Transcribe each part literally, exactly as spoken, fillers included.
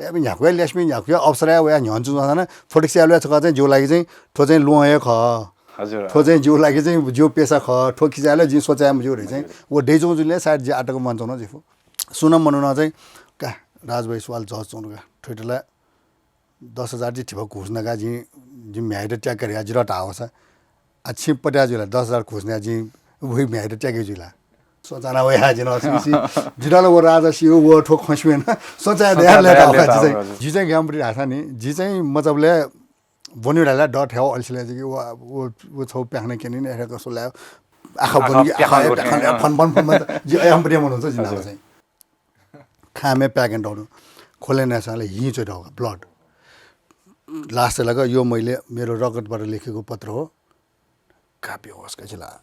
ए, न्ह्याक्व हे ल्यासमि, न्ह्याक्व हे अप्सरा वया न्ह्यःने च्वंसां नं फोटो खिचाय् यायेगु छकः चाहिँ जिगु लागि चाहिँ थ्व चाहिँ ल्वहं हे खः। हजुर। थ्व चाहिँ जिगु लागि चाहिँ जिगु पेसा खः, थ्व खिचाय् यायेगु जिं सोचे मज्यू धइगु चाहिँ व दइच्वंगु जुलिं सायद जि आःतक मन्चन जिफु। सुं नं मनुखं चाहिँ, का, राज भाइ सुवाल जज च्वं का, थ्वइत ला दस हजार जि धिबा घुस नका, जिं, जिं म्ह्याय्‌यात त्याके धया जितः धाःसा, आ, छिं पत्याः जुइ ला, दस हजार घुस नया जिं वइ म्ह्याय्‌यात त्याके जुइ ला? सोचा ना वया जिं नं, जितः ला व राजा सिउ, व थ्व खँ स्यू नं, सोचा दया ले धाःसा जि चाहिँ, जि चाहिँ ग्याम्पटी धाःसा नि, जि चाहिँ मतलब ले ब्वने धाःसा द थ्याउ अल्छी लाइ जि कि व, व, व छौ प्याखना क्यनी ने, कसो लाइ, आखा ब्वनी कि आखा प्याखना आखा गोठे, प्याखना अँ। फन, फन, फन, फन, जि अय्‌याम्पटी मनुख चाहिँ, जि नाप चाहिँ। खामे प्याकेन दौडु। खोले नयासां ले हिं च्वइ दौका, blood। Last लक यो मैले मेरो रगतबाट लेखेको पत्र हो। कापी होस्, कैसे ला?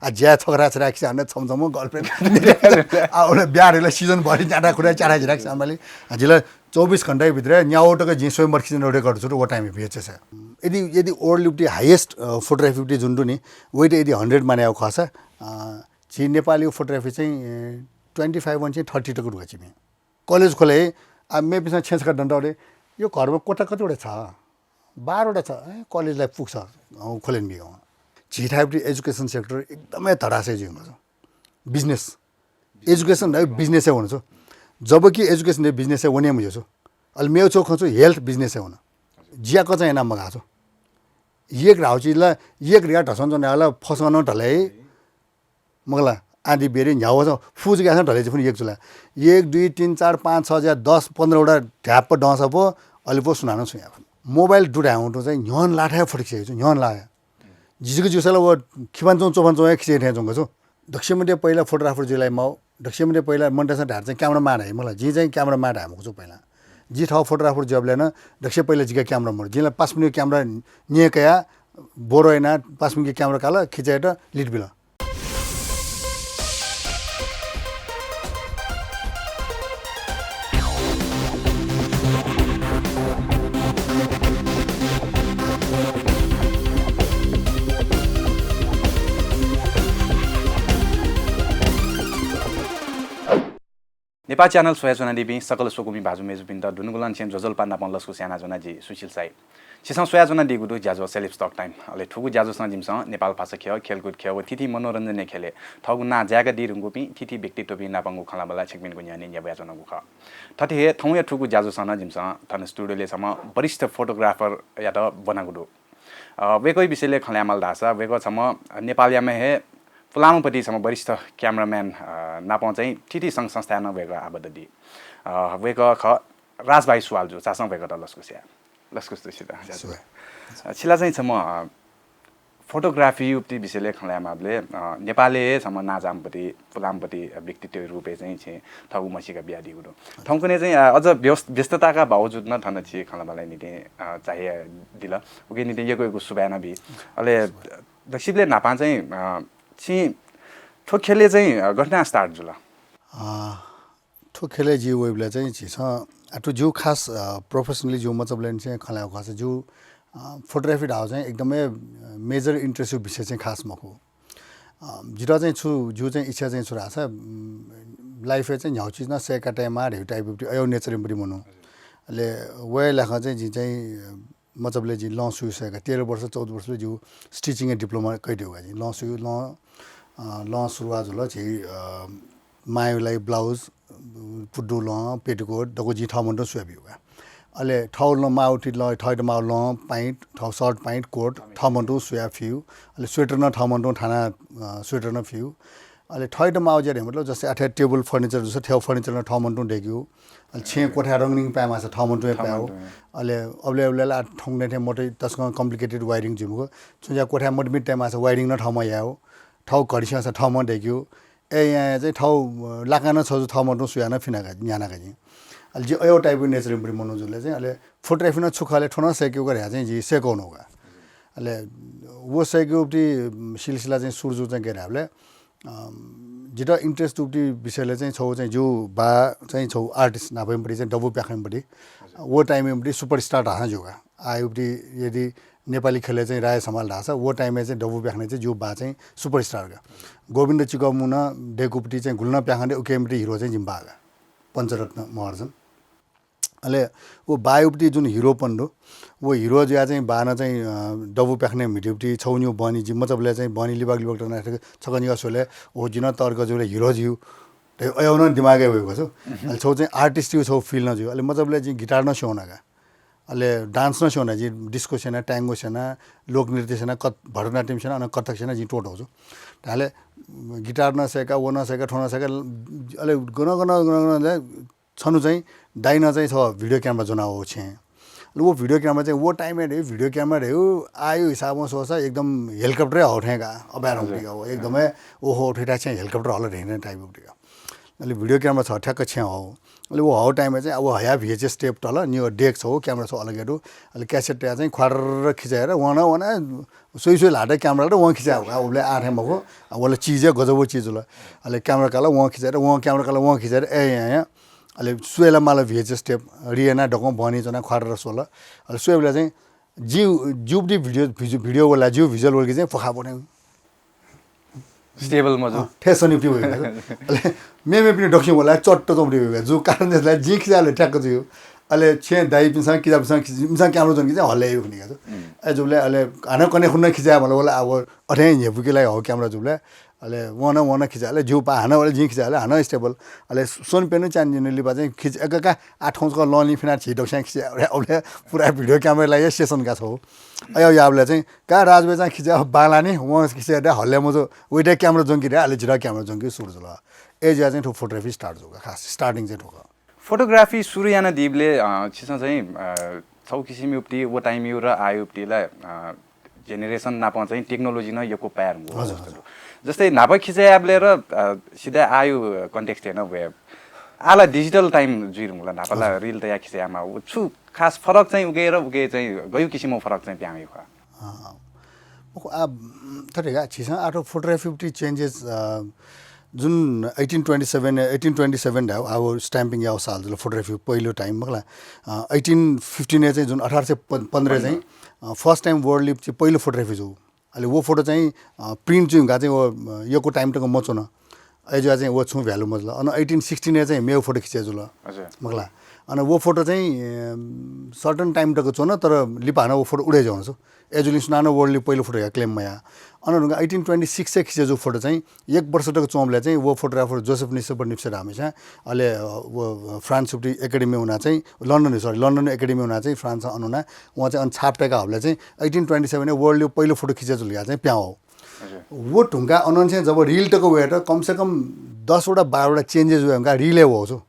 आ, ज्या छगरा छरा खिसा हाने छम छम girlfriend। आ, ओला बिहा रेला season भरि ज्यादा खुदा चारा जिरा खिसा माली। आ, जिला चौबीस घण्टा भित्र न्याओ तक जिं स्वयंवर खिचेन record छु, वो time भित्र छ। यदि, यदि world उप्टी highest, अ, photography उप्टी जुन दु नि, वइत यदि hundred माने खसा, अ, झी नेपाली photography चाहिँ, ए, twenty five वनसि thirty तक दुगा छिमि। College खोले, आ, मेपिसं छेँचका दन्त रे, यो घरमा कोठा कतिवटा छ? बाह्रवटा छ। ए, college-लाई पुग्छ, अँ, खोलेन बिगं। झी थाय्‌पट्टि education sector एकदमै धडासै जुइगु छ। Business। Education है business-य् वने छु। जबकि education है business-य् वने मज्यू छु। अले मेउ छौ खँ छु health business-य् वन। जिया कचा याना मगा छु। एक राउची ला, एक रिया ढसन जन ला फसं नं ढलै। मगला, आदि बेरी न्ह्याउ छ, फुज ग्यासं ढले चाहिँ फुन एक जुला। एक, दुई, तीन, चार, पाँच, छ, ज्या, दस, पन्ध्रवटा ढ्याप्प डंसा पो, अलि पो सुनानं सुया। Mobile दुधाय् हुँटु चाहिँ न्ह्यःने लाथाय् फोटो खिचे छु, न्ह्यःने लाया। जिजुक जुसा ला व खिबान च्वं, चोफान च्वं हे खिचे थें च्वंगु छु। दक्ष मध्ये पहिला photographer जुइ लाइ माउ, दक्ष मध्ये पहिला मन्टासा धार चाहिँ cameraman है मला। जि चाहिँ cameraman धाये मखु छु पहिला। जि थः photographer जुयाबलय् नं दक्ष पहिला जिका camera मरु। जिं ला पाँच मिनेट camera न्यय्‌कया, बोरो याना पाँच मिनेट camera काल, खिचायेत लित बिल। नेपाः channel स्वयाच्वनादीपिं सकल स्वकुमि भाजु मय्‌जुपिन्त दुनुगलंनिसें ज्वजलपा नापं लसकुस यानाच्वना जि सुशील साई। छिसं स्वयाच्वनादीगु दु ज्याझ्वः Celebs Talk Time। अले थुगु ज्याझ्वःसं जिमिसं नेपाल भाषा ख्यः, खेलकुद ख्यः व थीथी मनोरञ्जनया ख्यलय् थःगु नां जाय्‌कादी धुंकूपिं थीथी व्यक्तित्वपिं नापंगु खँल्हाबल्हा छिकपिनिगु न्ह्यःने न्ह्याब्वयाच्वनागु खः। थथे हे थौंया थुगु ज्याझ्वःसं नं जिमिसं थन studio-लय् छम्ह वरिष्ठ photographer-यात ब्वनागु दु। अ, वय्‌कःया विषयलय् खँ ल्हायेमाल धाःसा वय्‌कः छम्ह नेपालयाम्ह हे पुलांम्ह पति छम्ह वरिष्ठ cameraman, अ, नापं चाहिँ थीथी संघ संस्थाय् नं वय्‌कः आबद्ध दी। अ, वय्‌कः खः राजभाइ सुवालजु, झासँ वय्‌कःयात लसकुस याये। लसकुस दु छित। सुभाय्। अ, छिला चाहिँ छम्ह, अ, photography उप्ति विषयलय् खँ ल्हायेमाःबलय्, अ, नेपालय् हे छम्ह नांजाःम्ह पति, पुलांम्ह पति, अ, व्यक्तित्वया रूपय् चाहिँ छिं थःगु म्हसीका बियादीगु दु। थौंकन्हय् चाहिँ, अ, अझ व्यस्त-, व्यस्तताका बावजुद नं थन छि खँल्हाबल्हाया निंतिं, अ, झायादिल। उकिया निंतिं यक्व यक्व सुभाय् नं बी। अले दक्वसिबलय् न्हापां चाहिँ, अ, छिं थ्व ख्यलय् चाहिँ, अ, गथे यानाः start जुल? अ, थ्व ख्यलय् जि वइबलय् चाहिँ झीसं, अ, थ्व जिगु खास, अ, professionally जिगु मचाबलय् चाहिँ खँ ल्हायेगु खःसा जिगु, अ, photography धाःगु चाहिँ एकदमै, अ, major interest-या विषय चाहिँ खास मखु। अ, जितः चाहिँ छु, जिगु चाहिँ इच्छा चाहिँ छु धाःसा, उम्, life-य् चाहिँ न्ह्यागु चिज नं सय्‌का तयेमाः धइगु type-या अय् nature-या पति मनू। अले वया लाखं चाहिँ जि चाहिँ, अ, मचाबलय् जिं लं सुयु सय्‌का, तेह्र वर्ष, चौध वर्षबलय् जिगु stitching-या diploma कयादीगु का जिं। लं सुयु, लं, अ, लं सुरुवात जुल झी, अ, मांया लागि blouse, पुड्डु लं, petticoat, दक्व जिं थः मनूतुं सुयाबिउ का। अले थःगु लं माःगु ति लं, थःत माःगु लं, pant, थःगु shirt, pant, coat, थः मनूतुं सुया फिउ। अले sweater नं थः मनूतुं थाना, अ, sweater नं फिउ। अले थःत माःगु ज्या धइगु मतलब जस्तै अथे table furniture जूसा थ्व furniture नं थः मनूतुं दय्‌केउ। अले छेँ कोठाय् रंगनिंग पायेमाःसा थः मनूतुं हे पायेउ। अले अबलय् अबलय् ला थौंकन्हय् थें मोटै तसकं complicated wiring जुइमखु। छुं ज्या कोठाय् मोटमिट तयेमाःसा wiring नं थःम्हं यायेउ। थःगु घडी स्यंसा थःम्हं दय्‌केउ। अय् याँया चाहिँ थःगु, अ, लाकां नं छजु थः मनूतुं सुयाः नं फिना का, न्याना का जिं। अले जि अय् type-या nature-या पति मनू जुल चाहिँ, अले photography नं छु खः ले थ्व नं सय्‌केउ का धयाः चाहिँ जि सय्‌कूगु का। अले व सय्‌केउ पति सिलसिला चाहिँ सुरु जूगु चाहिँ गथे धाःबलय्, अ, जितः interest दुगु पति विषयलय् चाहिँ छगू चाहिँ जिगु बा चाहिँ छगू artist न्हापाया पति चाहिँ दबू प्याखनया पति। व time-या पति superstar धाःसां ज्यू का। आः उप्ति यदि नेपाली ख्यलय् चाहिँ राज सम्हाल धाःसा व time-य् चाहिँ दबू प्याखनय् चाहिँ जिगु बा चाहिँ superstar का। गोविन्द चिकमु नं दय्‌कूपति चाहिँ गुलि नं प्याखं दइ उकिया पति hero चाहिँ जिमि बा का। पञ्चरत्न महर्जन। अले व बायुपति जुन हिरोपन दु, व हिरो जुया चाहिँ बान चाहिँ अ, दबु प्याखने म्हिटिपति छौ न्यू बहनी जि मचबले चाहिँ बहनी लिबाग लिबाग टना छक निगा सोले ओ जिन तर्क जुले हिरो जिउ। अयौन दिमागे वयु गजु। अले छौ चाहिँ आर्टिस्ट यु छौ फिल न जिउ। अले मचबले जि गिटार न स्योना का। अले डान्स न स्योना जि डिस्को सेना, ट्याङ्गो सेना, लोक नृत्य सेना, कत भरतनाट्यम सेना, अन कथक सेना जि टोटो जु। ताले गिटार न सेका, वो न सेका, ठोना सेका, अले गन गन गन गन छन्हु चाहिँ दाइनं चाहिँ छ भिडियो क्यामेरा ज्वनावःगु छेँ। अले व भिडियो क्यामेरा चाहिँ व टाइमय् धयु भिडियो क्यामेरा धयु आयु हिसाबं स्वःसा एकदम हेलिकप्टरै हौ थें का। अबाय् रंगु का व एकदमै ओहो थेटा छेँ हेलिकप्टर हल ढें टाइपको का। अले भिडियो क्यामेरा छ ठ्याक्क छेँ हौ। अले व हौ टाइमय् चाहिँ अब हया भिएचएस टेप तल नि डेक छ हो क्यामेरा छ अलगे दु। अले क्यासेट या चाहिँ ख्वार खिचाएर वन वन सोई सोई लाटे क्यामेरा त वं खिचाः का। उबले आठे मखु। वला चिज गजब चिज ल। अले क्यामेरा काला वं खिचाएर वं क्यामेरा काला वं खिचाएर ए या या। अले सुएला माला भिएचएस टेप रियना डकं बहनी जना ख्वार सोल। अले सुएबला चाहिँ जिउ जिउपटी भिडियो भिडियो वला जिउ भिजुअल वलकी चाहिँ फखा बने। स्टेबल मजु। अँ, ठे सनिपटी वइगु। अले मेमेपिनि दक्षिण वला चट्ट चौपटी वइगु। जु कारण देशला जिं खिचाले ठ्याक्क जुयु। अले छेँ दाइपिन्सं किजापिन्सं खिच-, मिसं क्यामेरा जन कि चाहिँ हल्ले यु खनिका जु। ए जुले अले हानं कने खुन्न खिचाय मला वला अब अथे न्हेपुके लागि हौ क्यामेरा जुले। अले वन वन खिचाले जिउ पा हानं वला जिं खिचाले हानं स्टेबल। अले सोन पेनु च्यान जिन लिपा चाहिँ खिच एकका आठ खौंचक लनी फिना छि दक्षिण खिचाय अले पुरा भिडियो क्यामेरा लागि सेसन का छौ। अयो याबले चाहिँ का राजबे चाहिँ खिचाय बालानी वं खिचाय दा हल्ले मजु। वइटा क्यामेरा जंकी दा अले जिरा क्यामेरा जंकी सुरु जुल। ए जुया चाहिँ थो फोटोग्राफी स्टार्ट जुल खास स्टार्टिङ चाहिँ थोक। फोटोग्राफी सुरु याना दिबले अ, छिसं चाहिँ अ, छौ किसिम युपटी वो टाइम यु र आयुपटी ला अ, जेनेरेसन नाप चाहिँ टेक्नोलोजी न यको पायर हुँगु हजुर, अवस्था हजुर। दु। जस्तै नाप खिचाय याबले र अ, सिधा आयु कन्टेक्स्ट हेन वे आला डिजिटल टाइम जुइ रुंगला नापला रिल तया खिचाय मा उ छु खास फरक चाहिँ उगे र उगे चाहिँ गयु किसिम फरक चाहिँ प्याङ यु खा। अँ, मखु, आ, थथे का, छिसं आठो फोटोग्राफी उठी चेन्जेस, अ, जुन eighteen twenty seven, eighteen twenty seven धायो, अब स्ट्याम्पिङ याव साल जुल फोटोग्राफी पहिलो टाइम मखला। अ, एटिन फिफ्टिन चाहिँ जुन अठार सय पन्ध्र चाहिँ, अ, फर्स्ट टाइम वर्ल्ड लिप चाहिँ पहिलो फोटोग्राफी जु। अले वो फोटो चाहिँ, अ, प्रिन्ट चाहिँ हुँका चाहिँ वो, अ, यको टाइम तक मचुन। अय्जुया चाहिँ वो छुं भ्यालु मजुल। अन एटिन सिक्सटिन चाहिँ मेव फोटो खिचे जुल। हजुर। मखला। अन वो फोटो चाहिँ, अ, सर्टन टाइम तक चुन, तर लिपा हानं वो फोटो उडे जाउन छु। एजुलिन सुनानं वर्ल्डली पहिलो फोटो या क्लेम मया। अन ढुंगा एटिन ट्वेन्टी सिक्स खिचे जु फोटो चाहिँ एक वर्ष तक चुंबले चाहिँ वो फोटोग्राफर जोसेफ निसेपर निप्से धाःम्हेसिया, अले, अ, वो फ्रान्स उठी एकेडेमी हुना चाहिँ लन्डन, सरी, लन्डन एकेडेमी हुना चाहिँ फ्रान्स अन हुना, वहाँ चाहिँ अन छाप तय्का हबले चाहिँ एटिन ट्वेन्टी सेभेन वर्ल्डली पहिलो फोटो खिचे जुल या चाहिँ प्यां हो। हजुर। वो ढुंगा अनन चाहिँ जब रिल तक वये त कम से कम दस वटा बाह्र वटा चेन्जेस वये हुँका रिले वो छु।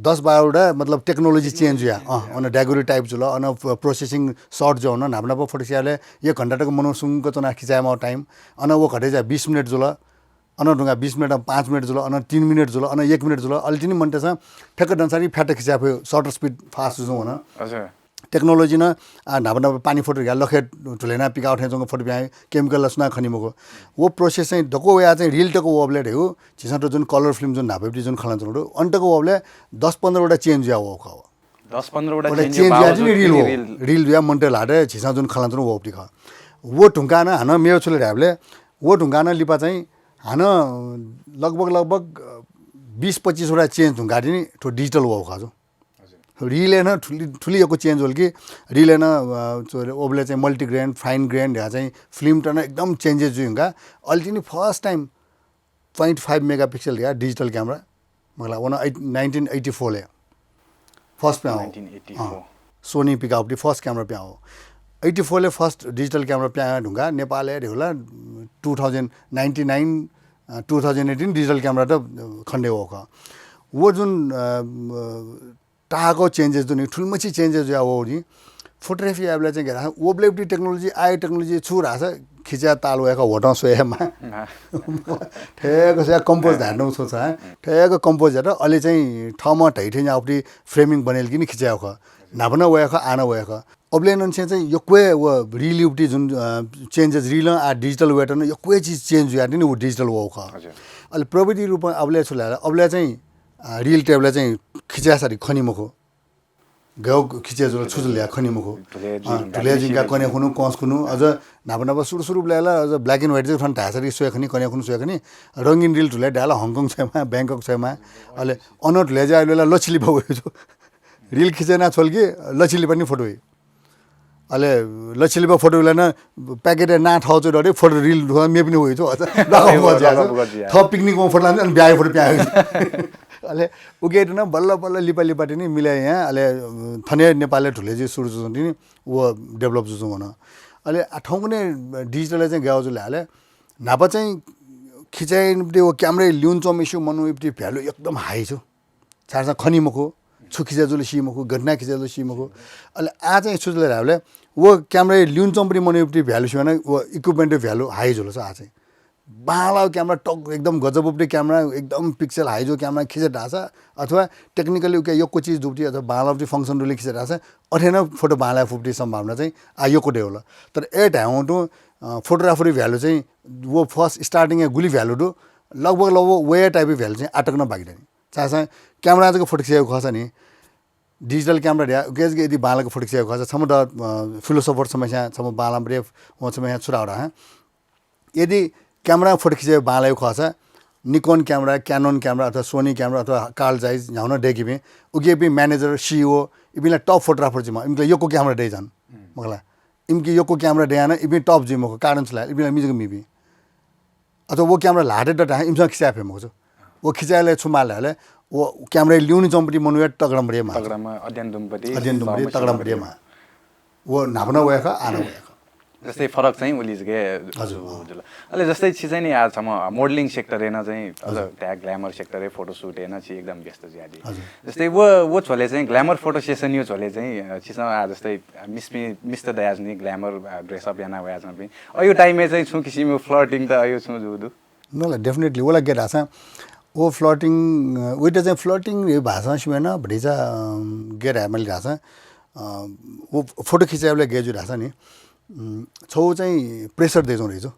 दस बाह्र वटा मतलब टेक्नोलोजी चेन्ज हुया। अँ, अन डायगोरी टाइप जुल, अन प्र-, प्रोसेसिङ सर्ट जो, अन न्हापा न्हापा फोटो खिचाले एक घण्टा तक मनू सुंक चुना खिचायेमा टाइम, अन वो घटे जा बिस मिनेट जुल, अन ढुंगा बिस मिनेट, पाँच मिनेट जुल, अन तीन मिनेट जुल, अन एक मिनेट जुल, अले तिनी मन्टेसं ठ्याक्क दनसारी फ्याट खिचाये फयो, शटर स्पिड फास्ट जुल वन। हजुर। टेक्नोलोजी न, आ, न्हापा न्हापा पानी फोटो या लखे ढुलेना पिकाउ ठें जंग फोटो प्यां केमिकल ला सुना खनी मखु। वो प्रोसेस चाहिँ दको वया चाहिँ रिल तक वबले ढेउ, झिसं त जुन कलर फिल्म जुन न्हापा जुन खलन जुन अन तक वबले दस पन्ध्र वटा चेन्ज या वो खव। दस पन्ध्र वटा वटा चेन्ज चेन्ज या बावजुद जुन रिल पनि वो। रिल रिल या मन्टे लाडे झिसं जुन खलन जुन वबटी ख। वो ढुंकान हानं मेव छुले ढाबले, वो ढुंकान लिपा चाहिँ हानं लगभग, लगभग, अ, बिस पच्चिस वटा चेन्ज ढुंका दिनी थो डिजिटल वो खजु। हजुर। रिले न ठुली, ठुली यको चेन्ज होल कि रिले न, अ, चोरे ओबले चाहिँ मल्टीग्रेन, फाइन ग्रेन ढ्या चाहिँ फिल्म टन एकदम चेन्जेस जुइंगा। अल्टिनी first time point five megapixel ढ्या डिजिटल क्यामेरा। मखला one eight, nineteen eighty four ले फर्स्ट प्यां हो। Nineteen eighty four. अँ। सोनी पिकाउपटी फर्स्ट क्यामेरा प्यां हो। एटी फोर ले फर्स्ट डिजिटल क्यामेरा प्यां ढुंगा नेपालय् ढेउला टू थाउजन्ड नाइन्टी नाइन, अ, two thousand eighteen digital camera त, अ, खण्डे हो ख। वो जुन, अ, अ, ताहाको चेन्जेस जुन, ठुलमछि चेन्जेस जुया वो नि। फोटोग्राफी याबले चाहिँ गेरा, ओबले टेक्नोलोजी, आय टेक्नोलोजी छु रासा खिचा ताल वया का होटं सोया मा। हाँ। ठेक से कम्पोज धानु छु छ, ठेक कम्पोज धानु, अले चाहिँ ठम ढैठे न्याउपटी फ्रेमिङ बनेल किन खिचा ख। न्हापा न वया ख, आन वया ख। अबले नन चाहिँ यक्वे वो रिल उबटी जुन, अ, चेन्जेस रिल आ डिजिटल वेटन यक्वे चिज चेन्ज जुया नि वो डिजिटल वो ख। हजुर। अले प्रविधि रूपमा अबले छुला, अबले चाहिँ, अ, रिल टेबले चाहिँ खिचा सारी खनी मखु। गयो खिचे जुल छुजुल या खनी मखु। धुले अ, जुल धुले जुल जिंका खनी कने खुनु, कस खुनु, अझ न्हापा न्हापा सुरु सुरु बेला अझ ब्ल्याक एन्ड व्हाइट चाहिँ फन धासा रि सोया खनी, कने खुनु सोया खनी। रंगीन रिल धुले डाला हङकङ छैमा, ब्याङ्कक छैमा। अले अन धुले जा बेला लछिली बाबु जो। रिल खिचय् याना छ्वल कि लछि लिपा नि फोटो वइ। अले लछि लिपा फोटो वइबलय् नं प्याकेटय् नां थः च्वइ दरे फोटो रिल मेपिनि वइ छु। थः पिकनिक वं फोटो लान अनि ब्याहा फोटो प्याः। अले उके नं बल्ल बल्ल लिपा लिपा तिनि मिले यां अले थने नेपालय् धुले जि सुरु जुजुं तिनि व डेभलप जुजुं वन। अले थौंकन्हय् डिजिटलय् चाहिँ गय् जुल अले न्हापा चाहिँ खिचय् याइपिं व क्यामेरा ल्यून च्वंम्ह इस्यु मनू इपिं भ्यालु एकदम हाई छु। छाय्‌धाःसा खनी मखु, छु खिचय् जुल सी मखु, घटना खिचय् जुल सी मखु। अले आः चाहिँ छु जुल धाःबलय् व क्यामेरा ल्यून च्वंपिं मनूपिं भ्यालु सिवाना व इक्विपमेन्ट भ्यालु हाई जुल छ आः चाहिँ। बांलाउ क्यामेरा टक एकदम गजबउपट्टि क्यामेरा एकदम पिक्सल हाई जु क्यामेरा खिचे धाःसा अथवा टेक्निकली उके यक्व चिज दुपट्टि अथवा बांलाउपट्टि फंक्सन दुले खिचे धाःसा अथे नं फोटो बांलाये फुपट्टि सम्भावना चाहिँ आ यक्व दे होला। तर ए धायेवं तुं फोटोग्राफरी भ्यालु चाहिँ वो फर्स्ट स्टार्टिङ गुली भ्यालु दु लगभग लगभग वे टाइप भ्यालु चाहिँ आटक न बाकी दनि। चाहे क्यामेरा जक फोटो खिचायु खःसा नि डिजिटल क्यामेरा ढ्या उकेज यदि बांलाक फोटो खिचायु खःसा छम द फिलोसोफर समस्या छम बांलाम रे वो समस्या छुरा हो रहा। यदि क्यामेरा फोटो खिचायु बांलायु खःसा निकोन क्यामेरा क्यानोन क्यामेरा अथवा सोनी क्यामेरा अथवा कार्ल जाइज न्ह्याउन डेकिबे उगेबी म्यानेजर सिइओ इबिला टप फोटोग्राफर जिमा इमिला यक्व क्यामेरा दे जान मगला। इमिके यक्व क्यामेरा दे याना इबी टप जुइ मखु कारण छला इबिला मिजक मिबी अथवा वो क्यामेरा ल्हाते दत हां इमिसं खिचाये फे मखु। वो खिचायेले छु माल हले वो क्यामेरा ल्यूनि चंपटी मनुया तगडम रे मा तगडम अध्ययन दुम्पटी अध्ययन दुम्पटी तगडम रे मा। वो नापना वयख आना वयख। जस्तै फरक चाहिँ उलि जगे हजुर जुल। अले जस्तै छि चाहिँ नि आज छम मोडलिङ सेक्टर एन चाहिँ अझ हजुर। त्या ग्ल्यामर सेक्टर ए फोटो सुट एन छि एकदम व्यस्त ज्यादि हजुर। जस्तै वो वो छोले चाहिँ ग्ल्यामर फोटो सेसन यो छोले चाहिँ छिसं आज जस्तै मिस मिस्टर दयाज नि ग्ल्यामर ड्रेस अप याना वया चाहिँ अयो टाइम ए चाहिँ छु किसिम फ्लर्टिङ त अयो छु जु दु। नला डेफिनेटली वला गेट हासा वो फ्लर्टिङ उइटा चाहिँ फ्लर्टिङ रे भाषा सिमेन भटिचा गेट हामल हासा वो फोटो खिचायबले गेजु हासा नि छौ चाहिँ प्रेसर देजु रेजु।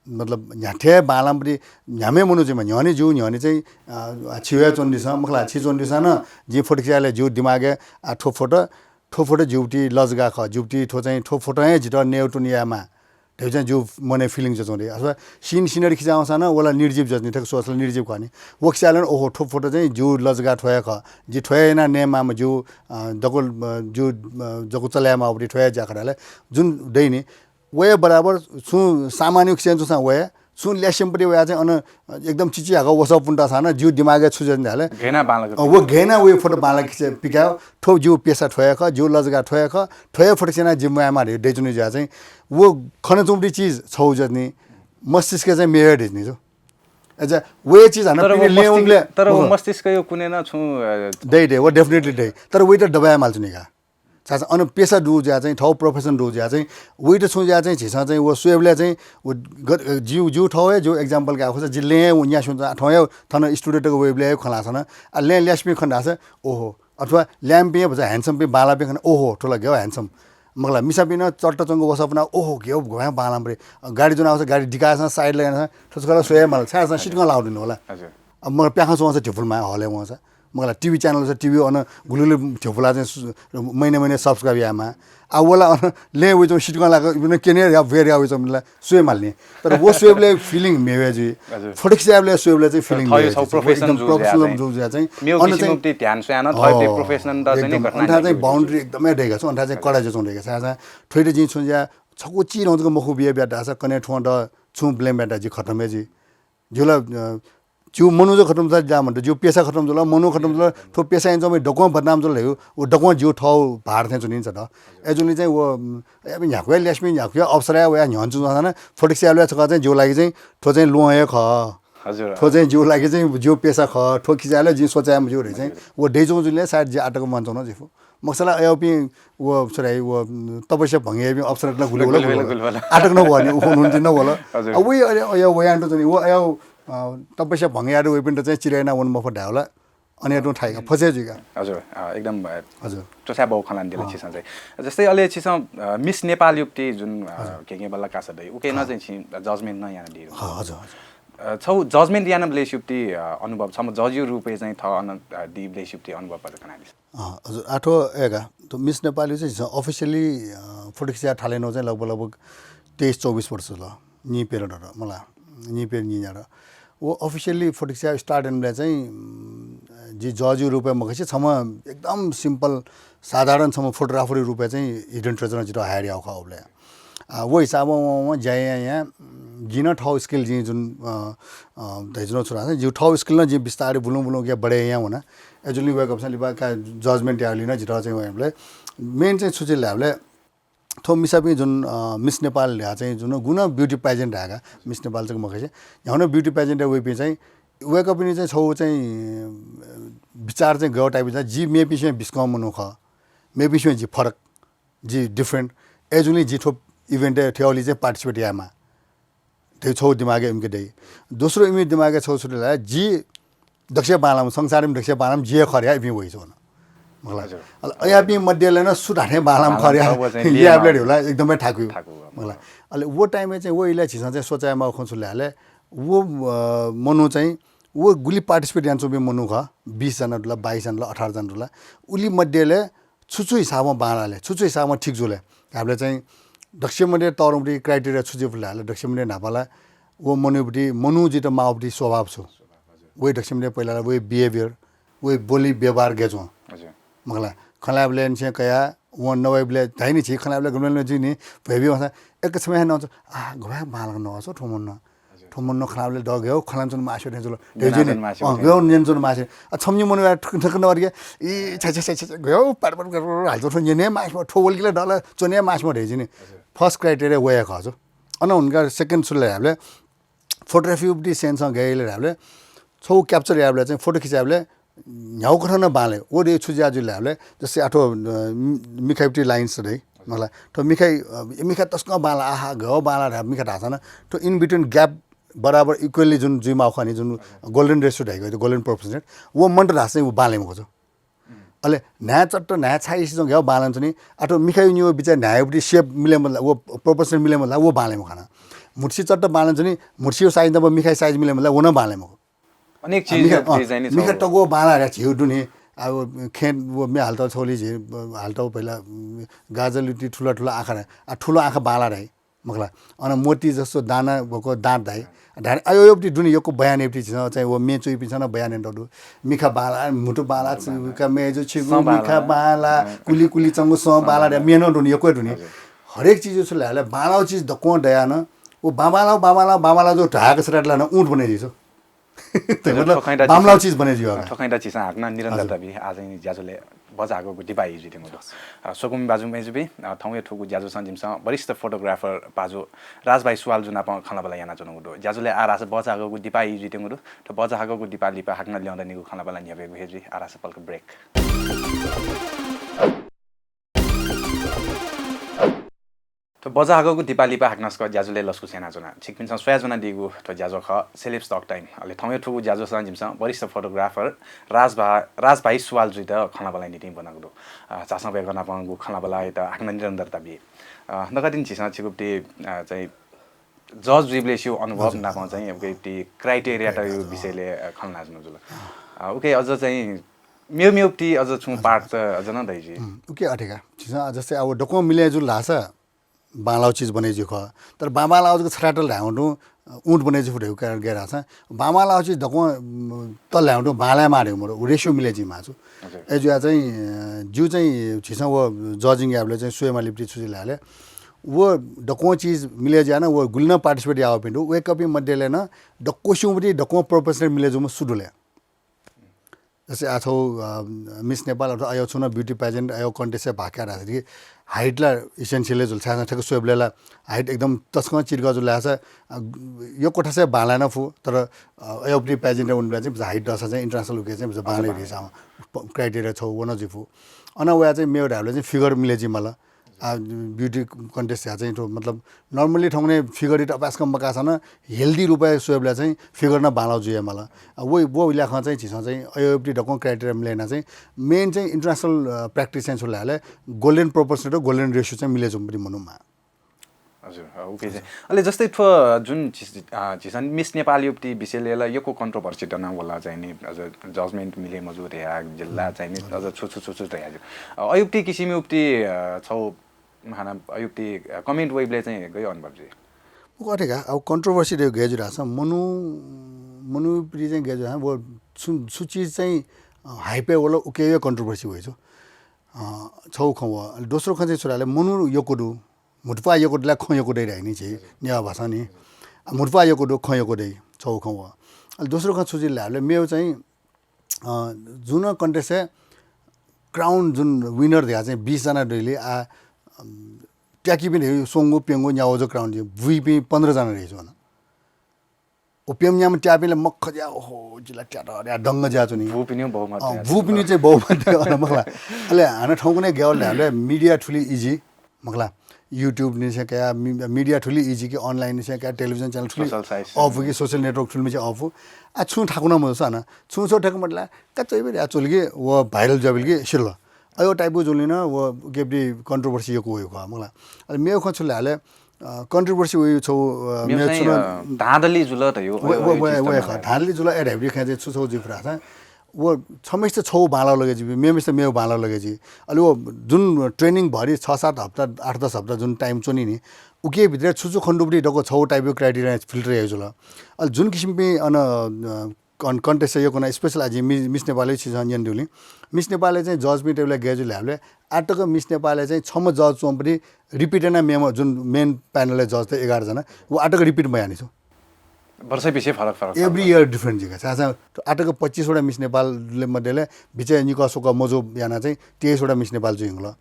मतलब न्ह्याथे बालामपट्टि न्ह्यामे मनु चाहिँ न्ह्यने जिउ न्ह्यने चाहिँ छिवे चोन दिसा मखला छि चोन दिसा न जि फोटो खिचाले जिउ दिमागे आ ठो फोटो ठो फोटो जिउटी लजगा ख जिउटी ठो चाहिँ ठो फोटो हे जित नेउटुन यामा। ढेउ चाहिँ जिउ मने फिलिङ जचौँ रे अथवा सिन सिनरी खिचाउँसा न वला निर्जीव जचनी थक सोचल निर्जीव खनि। वो खिचाले ओहो ठो फोटो चाहिँ जिउ लजगा ठोया ख जि ठोया याना ने मामा जिउ दकुल जिउ जकु चलाया मावटी ठोया ज्या खडाले जुन दैनी वया बराबर छुं सामान्य खिचाय् जूसां वया छुं ल्यासेमपट्टि वया चाहिँ अन एकदम चिचिहाक वसः पुन्ता साना जिउ दिमागय् छु जनि धाले। घृणा बांलाक अ, व घृणा वे फोटो बांलाक खिचे पिकायो। थ्व जिउ पेसा थ्वया ख, जिउ लजगा थ्वया ख, थ्वया फोटो सेना जिउ माया मारे दैचुनि जुया चाहिँ व खन चुम्पटी चिज छौ जनि मस्तिष्क चाहिँ मेयर ढिजनि जो। अच्छा, वे चिज हाना तर पिने वो लेउन मस्तिष्क ले तर वो मस्तिष्क यो कुने न छु अ, दै दै वो डेफिनेटली दै। तर वे त दबाया माल चुनिका। छाय्‌धाःसा अन पेसा दु ज्या चाहिँ थौ प्रोफेसन दु ज्या चाहिँ वइत छुं ज्या चाहिँ झीसं चाहिँ व स्वेबले चाहिँ व ग- जिउ जिउ थौ हे जिउ एक्जाम्पल का खोसा जिल्ले व न्या सुन थौ हे थन स्टुडियो तक वेबले खलासन। आ ले ल्यास्पी खन धासा ओहो अथवा ल्याम्पी भजा ह्यान्डसम पे बाला पे खन ओहो ठुला गेव ह्यान्डसम। मगला मिसापिन चट्ट चंगु वसपना ओहो गेव घोया बालाम रे। गाडी जुन आवस गाडी दिकासन साइड लगासन थसकला सोया माल छाय्‌धाःसा सिटकं लाउदिन होला। हजुर। अब मग प्याखा सोंसा ढिफुल मा हले वंसा मगला टिभी च्यानल छ टिभी अन गुलुगुलु झ्यपुला चाहिँ सु- महिना महिना सब्सक्राइब यामा। आ वला अन ले वइ चाहिँ सिटकं लाग इबन केने या वेर या वइ चाहिँ मला स्वे माल्ने। तर वो स्वेबले फिलिङ मेवे जुइ। हजुर। फोटो खिचायबले स्वेबले चाहिँ फिलिङ थयो मेवे छौ जुइ। प्रोफेसन एकदम जु ज्या प्रोफेसनल चाहिँ। जु ज्या चाहिँ। मेउ अन किसिम चाहिँ उक्ति ध्यान स्वयान थयो हो, प्रोफेसन द चाहिँ एकदम। घटना अन्था चाहिँ जु बाउन्ड्री एकदमै ढेगा छ। अन्था चाहिँ कडा जु चाहिँ ढेगा छ। थोइट जिं छु ज्या छको चीज नहुँचक मखु बिया बिया धाःसा कने थ्वं द छु ब्लेम ब्या दा जि खतम हे जि। ज्यूला अ, ज्यू मनू जो खतम जुल जा म्हणत, ज्यू पेसा खतम जुल, मनू खतम जुल, थ्व पेसा यानाच्वंपिं दक्वं बदनाम जुल हे, व दक्वं ज्यू थः भार थें च्वनी नि छत। अय्‌जूगुलिं चाहिँ व, अ, न्ह्याक्व हे ल्यास्मि, न्ह्याक्व हे अप्सरा वया न्ह्यःने च्वंसां नं फोटो खिचाय् छकः चाहिँ ज्यू लागि चाहिँ थ्व चाहिँ ल्वहं हे खः। हजुर। थ्व चाहिँ ज्यू लागि चाहिँ ज्यू पेसा खः, थ्व खिचाय् जिं सोचाय् मज्यू धइ चाहिँ, हजुर। व दइच्वंगु जुलिं सायद जि आःतक वनाच्वन जिफु। मखुसा ला अय्‌पिं व, sorry, व, उम्, तपस्या भंगेयापिं अप्सरात ला गुलि वल, गुलि वल, गुलि वल। आःतक नं वःनि, व हुनुहुन्छ नं वल। हजुर। अ, वइ अय्, अय्, वयान्त चाहिँ, व अय्, अ, तपस्या भंगेयात वइपिन्त चाहिँ चिरे याना वने मफु धायेवला। अन यातुं थाइका, फचे जुइका। हजुर, अ, एकदम, अ, हजुर। च्वछाय् बौ खँ ल्हानादिल अँ। छिसं चाहिँ। जस्तै अले छिसं, अ, मिस नेपाल युक्ति जुन, अ, हजुर। घेगेबल्ला कासा दइ, उके नं अँ। चाहिँ छि जजमेन्ट नं यानादी। अँ, हजुर, हजुर। अ, छौ जजमेन्ट यानाबलेस युक्ति, अ, अनुभव छ, म जजयु रूपय् चाहिँ थः अन, अ, दीबलेस युक्ति अनुभव पद कनादिस। अँ, हजुर, आठो एघा, त मिस नेपाल चाहिँ झीसं अफिसियली, अ, फोटो खिचाय् थाले नं चाहिँ लगभग, लगभग तेइस चौबिस वर्ष ल, निपेर डर, मला, निपेर निन्यार। व अफिसियली फोटो खिचाय् स्टार्ट यानाबले चाहिँ, उम्, जि जजया रूपय् मखसे छम्ह एकदम simple, साधारण छम्ह photographer-या रूपय् चाहिँ Hidden Treasure-नं जितः hire याःगु खः उबलय्। आ, व हिसाबं वं, वं ज्या यां यां, जिं नं थःगु skill जिं जुन, अ, अ, धयाच्वनागु छु धाःसा, जिगु थःगु skill नं जिं बिस्तारै बुलुं बुलुं के बढे यां वना। Actually वय्कःपिन्सं लिपा का judgement याःगुलिं नं जितः चाहिँ वय्कःपिं main चाहिँ छु चाहिँ धाःबलय् थ्व मिसापिं जुन, अ, Miss Nepal न्ह्यः चाहिँ जुन गुना beauty pageant धाःगु, Miss Nepal चाहिँ मखसे, न्ह्यागु beauty pageant-य् वइपिं चाहिँ वय्कःपिनि चाहिँ छगू चाहिँ, अ, विचार चाहिँ गय् type-या चाहिँ, जि मेपिंसुया बिस्कं मनू खः, मेपिंसुया जि फरक, जि different, अय्जूगुलिं जि थ्व event-य् थ्व ओली चाहिँ participate यायेमाः धइगु छगू दिमागय् इमिके दइ। दोस्रो इमि दिमागय् छगू छु धाःसा, जि दक्वसिबें बांलाःम्ह, संसारय् दक्वसिबें बांलाःम्ह जि हे खः धयाः इपिं वइ च्वन। मखुला। हजुर। अले अज्याःपिं मध्यय् नं सु धात्थें बांलाःम्ह खः धयाः ल्याय्बलय् धइगु ला एकदमै थाकु। थाकु, मखुला। अले व time-य् चाहिँ व इलय् झीसं चाहिँ सोचे यायेमाःगु खँ छु धाःसा, व, अ, मनू चाहिँ व गुलि participate यानाच्वंपिं मनू खः, बीस जना दु ला, बाइस जना दु ला, अठार जना दु ला, उलि मध्यय् छु छु हिसाबं बांलाः ले, छु छु हिसाबं ठीक जुल ले धाःबलय् चाहिँ दक्वसिबें मध्यय् तःधंगु criteria छु जुइ फु ले धाःसा, दक्वसिबें मध्यय् न्हापां ला व मनूया प्रति, मनू जुइत माःगु प्रति स्वभाव छु। वइ दक्वसिबें मध्यय् पहिला ला वइ behavior, वइ बोली व्यवहार गय् च्वं। हजुर। मखुला, खँ ल्हायेबलय् निसें कयाः वं नवाइबलय् धाइ नि, झी खँ ल्हायेबलय् गमले जुइ नि, भ्वय् ब्यू वंसा एक छम्ह हे नं छु, आ, गबलय् बांलाक नवाःगु छु थ्व मनू नं। हजुर। थ्व मनू नं खँ ल्हायेबलय् दःगु हे खँ ल्हानाच्वने मास्ति थें जुल। न्यनाच्वने मास्ति अँ, थें। गय् न्यनाच्वने मास्ति। अ, छम्ह मनू यार ठुक ठुक नवार के, ई, छ्या, छ्या, छ्या, छ्या, गय् पार पार पार हाल्छ, थ्व न्यने मास्ति, थ्व वल कि ला दल, च्वने मास्ति धइगु नि। हजुर। First criteria वया खः छु। अन हुनका second छु ले धाःबलय् photography-या प्रति sense-ं गय् ले धाःबलय् छगू capture यायेबलय् चाहिँ photo खिचायेबलय् न्ह्यागु कथं नं बांलाइ। व दे छु ज्या जुइ ले धाःबलय्, जस्तै आः थ्व, अ, मि-, मिखाया प्रति lines दइ। मखुला, थ्व मिखाया, अ, मिखा तसकं बांलाः, आहा, गय् बांलाः धाः मिखा धाःसा नं, थ्व in between gap बराबर equally जुन जुइमाःगु खः नि, जुन golden ratio धाइगु, golden proportionate, व मन्त धाःसा चाहिँ व बांलाइ मखु छु। अले न्हाय् चट्ट, न्हाय् छाइसि जं गय् बांलानाच्वनी, आः थ्व मिखाया निगू बिचाय् न्हाय्या प्रति shape मिले मखुला, व proportionate मिले मखुला, व बांलाइ मखु नं। म्हुतुसि चट्ट बांलानाच्वनी, म्हुतुसिया size नाप मिखाया size मिले मखुला, व नं बांलाइ मखु। अनेक आ, चिज मिखा, अ, चाहिँ नि मिखा छगू। तग्व बांलाः रे झीगु दुने। अब खेँ व म्ये हालत छगू ले झी, अ, हालत पहिला, उम्, गाजलया प्रति ठुला ठुला आँखा रे। आ, ठुलो आँखा बांलाः रे। मखुला। अन मोती जस्तो दाना भक्व दाँत धाइ। धाइ, अयो, अयो प्रति दुने यक्व बयान याये प्रति झीसं चाहिँ व म्ये च्वइपिन्सं नं बयान यानातःगु दु। मिखा बांलाः, म्हुतु बांलाः, म्हुतु बांलाः। चुका मेजु छिगु सं बांलाः। मिखा बांलाः, अँ। कुलि कुलि चंगु सं बांलाः, सं बांलाः। म्ये नं दुने यक्व दुने। हजुर। हरेक चिज छु ले धाःबलय् बांलाःगु चिज दक्वं दयाः नं व बांबांलाः, बांबांलाः, बांबांलाः जो धाःगु छता ला नं ऊँट बने जुइ छु। हजुर, मतलब, थ्व खँय् ला बांमलाःगु झीसं, चिज बने जुइ। थ्व खँय् ला झीसं हाकनं निरन्तरता हजुर। बी। आः चाहिँ ज्याझ्वलय् भचा हाकःगु दिपाः जुइत्यंगु दु। अ, स्वकुमि बाजु मय्जुपिं, अ, थौंया थुगु ज्याझ्वलय् जिमिसं वरिष्ठ photographer पाजु राज भाइ सुवालजु नाप खँल्हाबल्हा यानाच्वनागु दु। ज्याझ्वलय् आः धाःसा भचा हाकःगु दिपाः जुइत्यंगु दु। थ्व भचा हाकःगु दिपाः लिपा हाकनं ल्यं दनिगु खँल्हाबल्हा न्ह्यब्वयेगु हे जुइ। आः धाःसा पलख break। थ्व भचा हाकःगु दिपाः लिपा हाकनं छकः ज्याझ्वलय् लसकुस यानाच्वना। छिकपिन्सं स्वयाच्वनादीगु थ्व ज्याझ्वः खः Celebs Talk Time। अले थौंया थुगु ज्याझ्वलय् जिमिसं वरिष्ठ photographer राज भा-, राज भाइ सुवालजुइत खँल्हाबल्हाया निंतिं ब्वनागु दु। अ, झासं वय्कः नापंगु खँल्हाबल्हायात हाकनं निरन्तरता बी। अ, नकतिनि झीसं छिकु प्रति, अ, चाहिँ judge जुइबलय् स्यू अनुभव हजुर। नापं चाहिँ उके प्रति criteria-यात criteria, विषयलय्, अ, खँ ल्हानाच्वनागु जुल। अ, उके अझ चाहिँ मेव मेव प्रति अझ छुं हजुर। Part त अझ नं दइ जुइ। उम्, उके अथे का। झीसं जस्तै अब दक्वं मिले जुल धाःसा बांलाःगु चिज बने जुइ खः। तर बांबांलाःगु जक छथाय् तल धायेवं तुं ऊँट बने जुइ फु धइगु कारण गय् धाःसा बांबांलाःगु चिज दक्वं, उम्, तल धायेवं तुं बांलायेमाः धइगु मरु, ratio मिले जुइमाः छु। हजुर। अय्जुयाः चाहिँ, अ, ज्यू चाहिँ झीसं व judging यायेबलय् चाहिँ स्वयेमाःपिं छु जुइ धाःसा व दक्वं चिज मिले जुयाः नं व गुलि नं participate याःपिं दु, वय्कःपिं मध्यय् नं दक्वसिउं प्रति दक्वं proportionate मिले जूम्ह सु दु ले? जस्तै आः छगू, अ, Miss Nepal अथवा अयो छुं नं beauty pageant, अयो contest-य् भाग काये धाःसा कि height ला essential हे जुल। छाय्धाःसा थ्व स्वयेबलय् ला height एकदम तसकं चिर्गः जुल धाःसा, अ, यक्व थासय् बांलाये नं फु, तर, अ, अयो beauty pageant-य् वनेबलय् चाहिँ height दःसा चाहिँ international उके चाहिँ बांलाइ हजुर, धइगु हिसाबं प-, criteria छगू व नं जुइ फु। अन वयाः चाहिँ मेव धायेबलय् चाहिँ figure मिले जुइमाल। आ, beauty contest-य् चाहिँ थ्व, मतलब, normally थौंकन्हय् figure-यात अपाय्सकं मकाःसा नं healthy रूपय् स्वयेबलय् चाहिँ figure नं बांलाःगु जुइमाल। आ, व, व ल्याखं चाहिँ झीसं चाहिँ अयो प्रति दक्वं criteria मिले यानाः चाहिँ main चाहिँ international, अ, practice चाहिँ छु ले धाःसा golden proportion र golden ratio चाहिँ मिले जूम्ह प्रति मनू माः। हजुर, अ, उके चाहिँ। अले जस्तै थ्व जुन झी-, अ, झीसं Miss Nepal-या प्रति विषयलय् ला यक्व controversy दनावल चाहिँ नि, अझ judgement मिले मजू धयाः जिल्ला चाहिँ नि, हजुर। अझ छु छु छु छु धयाः। अ, अयो प्रति किसिमया प्रति, अ, छगू हानं अयो प्रति comment वइबलय् चाहिँ गय् अनुभव जुइ? व अथे का, अब controversy धइगु गय् जुइ धाःसा मनू, मनू प्रति चाहिँ गय् जुइ धाःसा व छु, छु चिज चाहिँ अ, हाइपय् वल, उके हे कन्ट्रोभर्सी वइ छु। अ, छगू खँ व। अले दोस्रो खँ चाहिँ छु धाःले मनू यक्व दु, म्हुतुप्वाः यक्व दु ला खँ यक्व दइ धाइ नि झी नेवाः भाषां नि। अ, म्हुतुप्वाः यक्व दु, खँ यक्व दइ, छगू खँ व। अले दोस्रो खँ छु जुइ धाःले मेगु चाहिँ, अ, जुन contest-य् crown जुन winner धया चाहिँ बिस जना दइले आ, अम, त्याकीपिं धइ स्वंगू, प्यंगू, न्यावजु crown जुइ, बुइपिं पन्ध्र जना दइ छु अन। व प्यम्ह न्याम्ह त्याःपिं ला मखु ज्या, ओहो, जिला त्यात, या दंग ज्या च्वनी। बुपिनिगु बहुमत अँ, जुया बुपिनिगु चाहिँ बहुमत अन मखु ला। अले हानं थौंकन्हय् ग्यावल धाःले media थुलि easy मखु ला। YouTube निसें कया, मि-, media थुलि easy कि online निसें कया, television channel थुलि social sites, अःपु कि social network थुलिमछि अःपु। आ, छुं थाकुनं मजूसा न, छुं छौ थाकु मत ला, का च्वइबे या च्वल कि व viral जुयाबिल कि सिल। अयो type-गु जुलिन व गेब्री controversy यक्व वइ खः मखु ला। अले मेगु खँ छु धाःले, अ, controversy वइ छौ, अ, मेगु मेगु चाहिँ, छु न अ, धाँधली जुल त यो, व, यो, व, यो व, चिज त व, मखु खः। ला। धाँधली जुल ए धाइबरी खँ चाहिँ छु छौ जुइ फुरा छ। व छम्हसित छौ बांलाउ लगे जुइ, मेम्हसित मेगु बांलाउ लगे जुइ। अले व जुन training भरि छ सात हप्ता, आठ दस हप्ता जुन time च्वनी नि, उके भित्र छु छु खँ दुबरी दक्व छौ type-गु criteria filter याइ जुल। अले जुन किसिमपिं अन, अ, कन-, contest-य् यक्व ना, special आजि मि-, Miss Nepal-य् छिसं न्यन दिउलिं। Miss Nepal-य् चाहिँ judge-पिं टेबलय् गय् जुइ धाःबलय्, आःतक Miss Nepal-य् चाहिँ छम्ह judge च्वंपति repeat याना मेम्ह जुन main panel-य् judge त एघार जना, व आःतक repeat मयानि छु। वर्ष पछि फरक फरक Every year different जुइका। छाय् छाय् आःतक पच्चिस वटा Miss Nepal-य् मध्येले बिचय् निकः स्वकः मजू याना चाहिँ तेइस वटा Miss Nepal जुइ हंगल।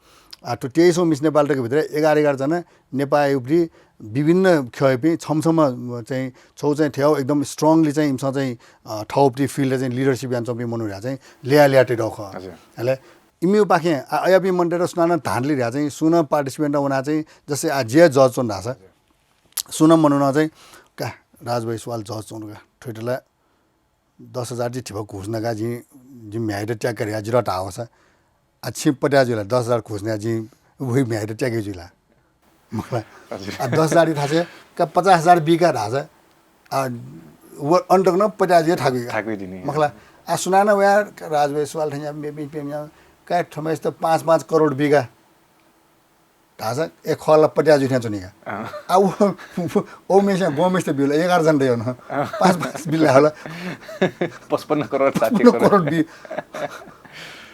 आ, थ्व तेइस वटा Miss Nepal तक भित्र एघार एघार जना नेपाःय् उपरि विभिन्न ख्यःपिं छम्ह छम्ह चाहिँ छौ चाहिँ थ्यौ एकदम strongly चाहिँ इमिसं चाहिँ, अ, थौपति field-य् चाहिँ leadership यानाच्वंपिं मनू ह्या चाहिँ ल्याः ल्याः तयेदौ खः। हजुर। हले इमिपाखें, आ, अयापिं मनूतय्त सुनानं धाँधली ह्या चाहिँ सुनं participant वना चाहिँ जस्तै आ, जिया judge च्वन धाःसा सुनं मनुनं चाहिँ का राजभाइ सुवाल judge च्वन का थ्वइत ला दस हजार जि धिबा घुस नका जिं, जिं म्ह्याय्त त्याक्क ह्या जितः धाःसा आ, छिं पत्याः जुइला, दस हजार घुस नया जिं वइ म्ह्याय्त त्याके जुइला। मखु ला। हजुर। आ, दस हजार थासे का पचास हजार बिका धाःसा, आ, व अन्तक न पत्याः जुइ थाकुइका। थाकुइदिने। मखु ला। आ, सुनानं वया राजभाइ सुवाल थेंया मेपिं प्यम्या का थमय्त पाँच पाँच करोड बिका धाःसा ए खला पत्याः जुइ थें च्वनीका। अँ। आ, व, व, व मेसिया गौमेसित बिल एघार जना दयन। अँ। पाँच पाँच बिल होला। पचपन्न करोड, साठी पचपन्न करोड। करोड बि।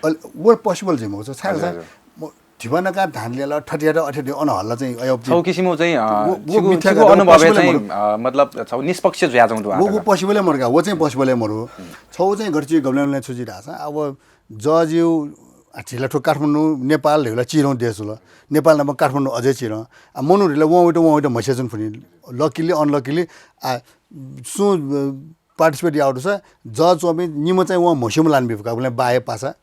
अले व possible जुइ मखु। छाय् हजुर, धाःसा हजुर। म धिबा नका धाँधली याल, थथे यात, अथे यात, अन हल्ला चाहिँ अयो छौ किसिमं चाहिँ, अ, व, व छिगु, मिथ्या छिगु का, व अनुभवय् possible-य् चाहिँ, मरु। अ, मतलब छौ निष्पक्ष जुयाच्वंगु दु व, व आःतक। Possible-य् मरु का, व चाहिँ possible-य् मरु। छौ चाहिँ घरचि गबलें गबलें छु जुइ धाःसा, आ, व judge-यु, आ, झी ला थ्व काठमाडौं, नेपाल धइगु ला चिधं देश जुल। नेपाल नाप काठमाडौं अझै चिधं। आ, मनू धइगु ला वं वइत, वं वइत म्हस्यू जुन फुनि। Luckily, unluckily, आ, सुं, अ, participate याउ दुसा, judge च्वंपिं निम्ह चाहिँ वं म्हस्यूम्ह लानाबी फुका, उबलय् बाया पासा,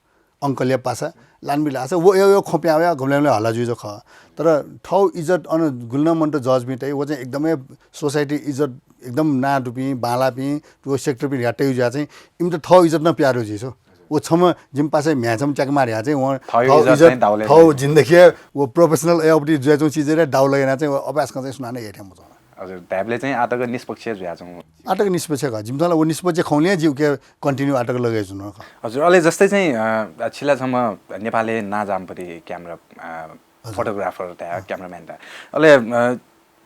uncle-या पासा, लानाबी धाःसा, व यो, यो खँ प्याः वया, गबलें गबलें हल्ला जुइ जक खः। तर थौ इज्जत अन गुलिनं मनूत judge-पिं तइ, व चाहिँ एकदमै society इज्जत एकदम नां दुपिं, बांलापिं, व sector-पिं ह्या तयु जुया चाहिँ, इमित थौ इज्जत नं प्याः दु जुइ छु। व छम्ह जिमि पासाया म्ह्याय् छम्ह च्याकेमाः ह्या चाहिँ, वं थौ थौ इज्जत इज्जत, चाहिँ दाउले थौ चाहिँ। जिन्दगी, व professional अय् अवधि जुयाच्वंगु चिजय् दाउ लगे याना चाहिँ, व अभ्यास खँ चाहिँ सुनानं याये थें मच्वं। हजुर, धायेबलय् चाहिँ आःतक निष्पक्ष जुयाच्वंगु। आःतक निष्पक्ष खः। जिमिसं ला व निष्पक्ष खँगुलिं हे जि उके continue आःतक लगे जुन खः। हजुर, अले जस्तै चाहिँ, अ, छिला छम्ह नेपालय् नांजाःम्ह पति camera, अ, हजुर। Photographer धाये, अँ। Cameraman धाये। अले, अ,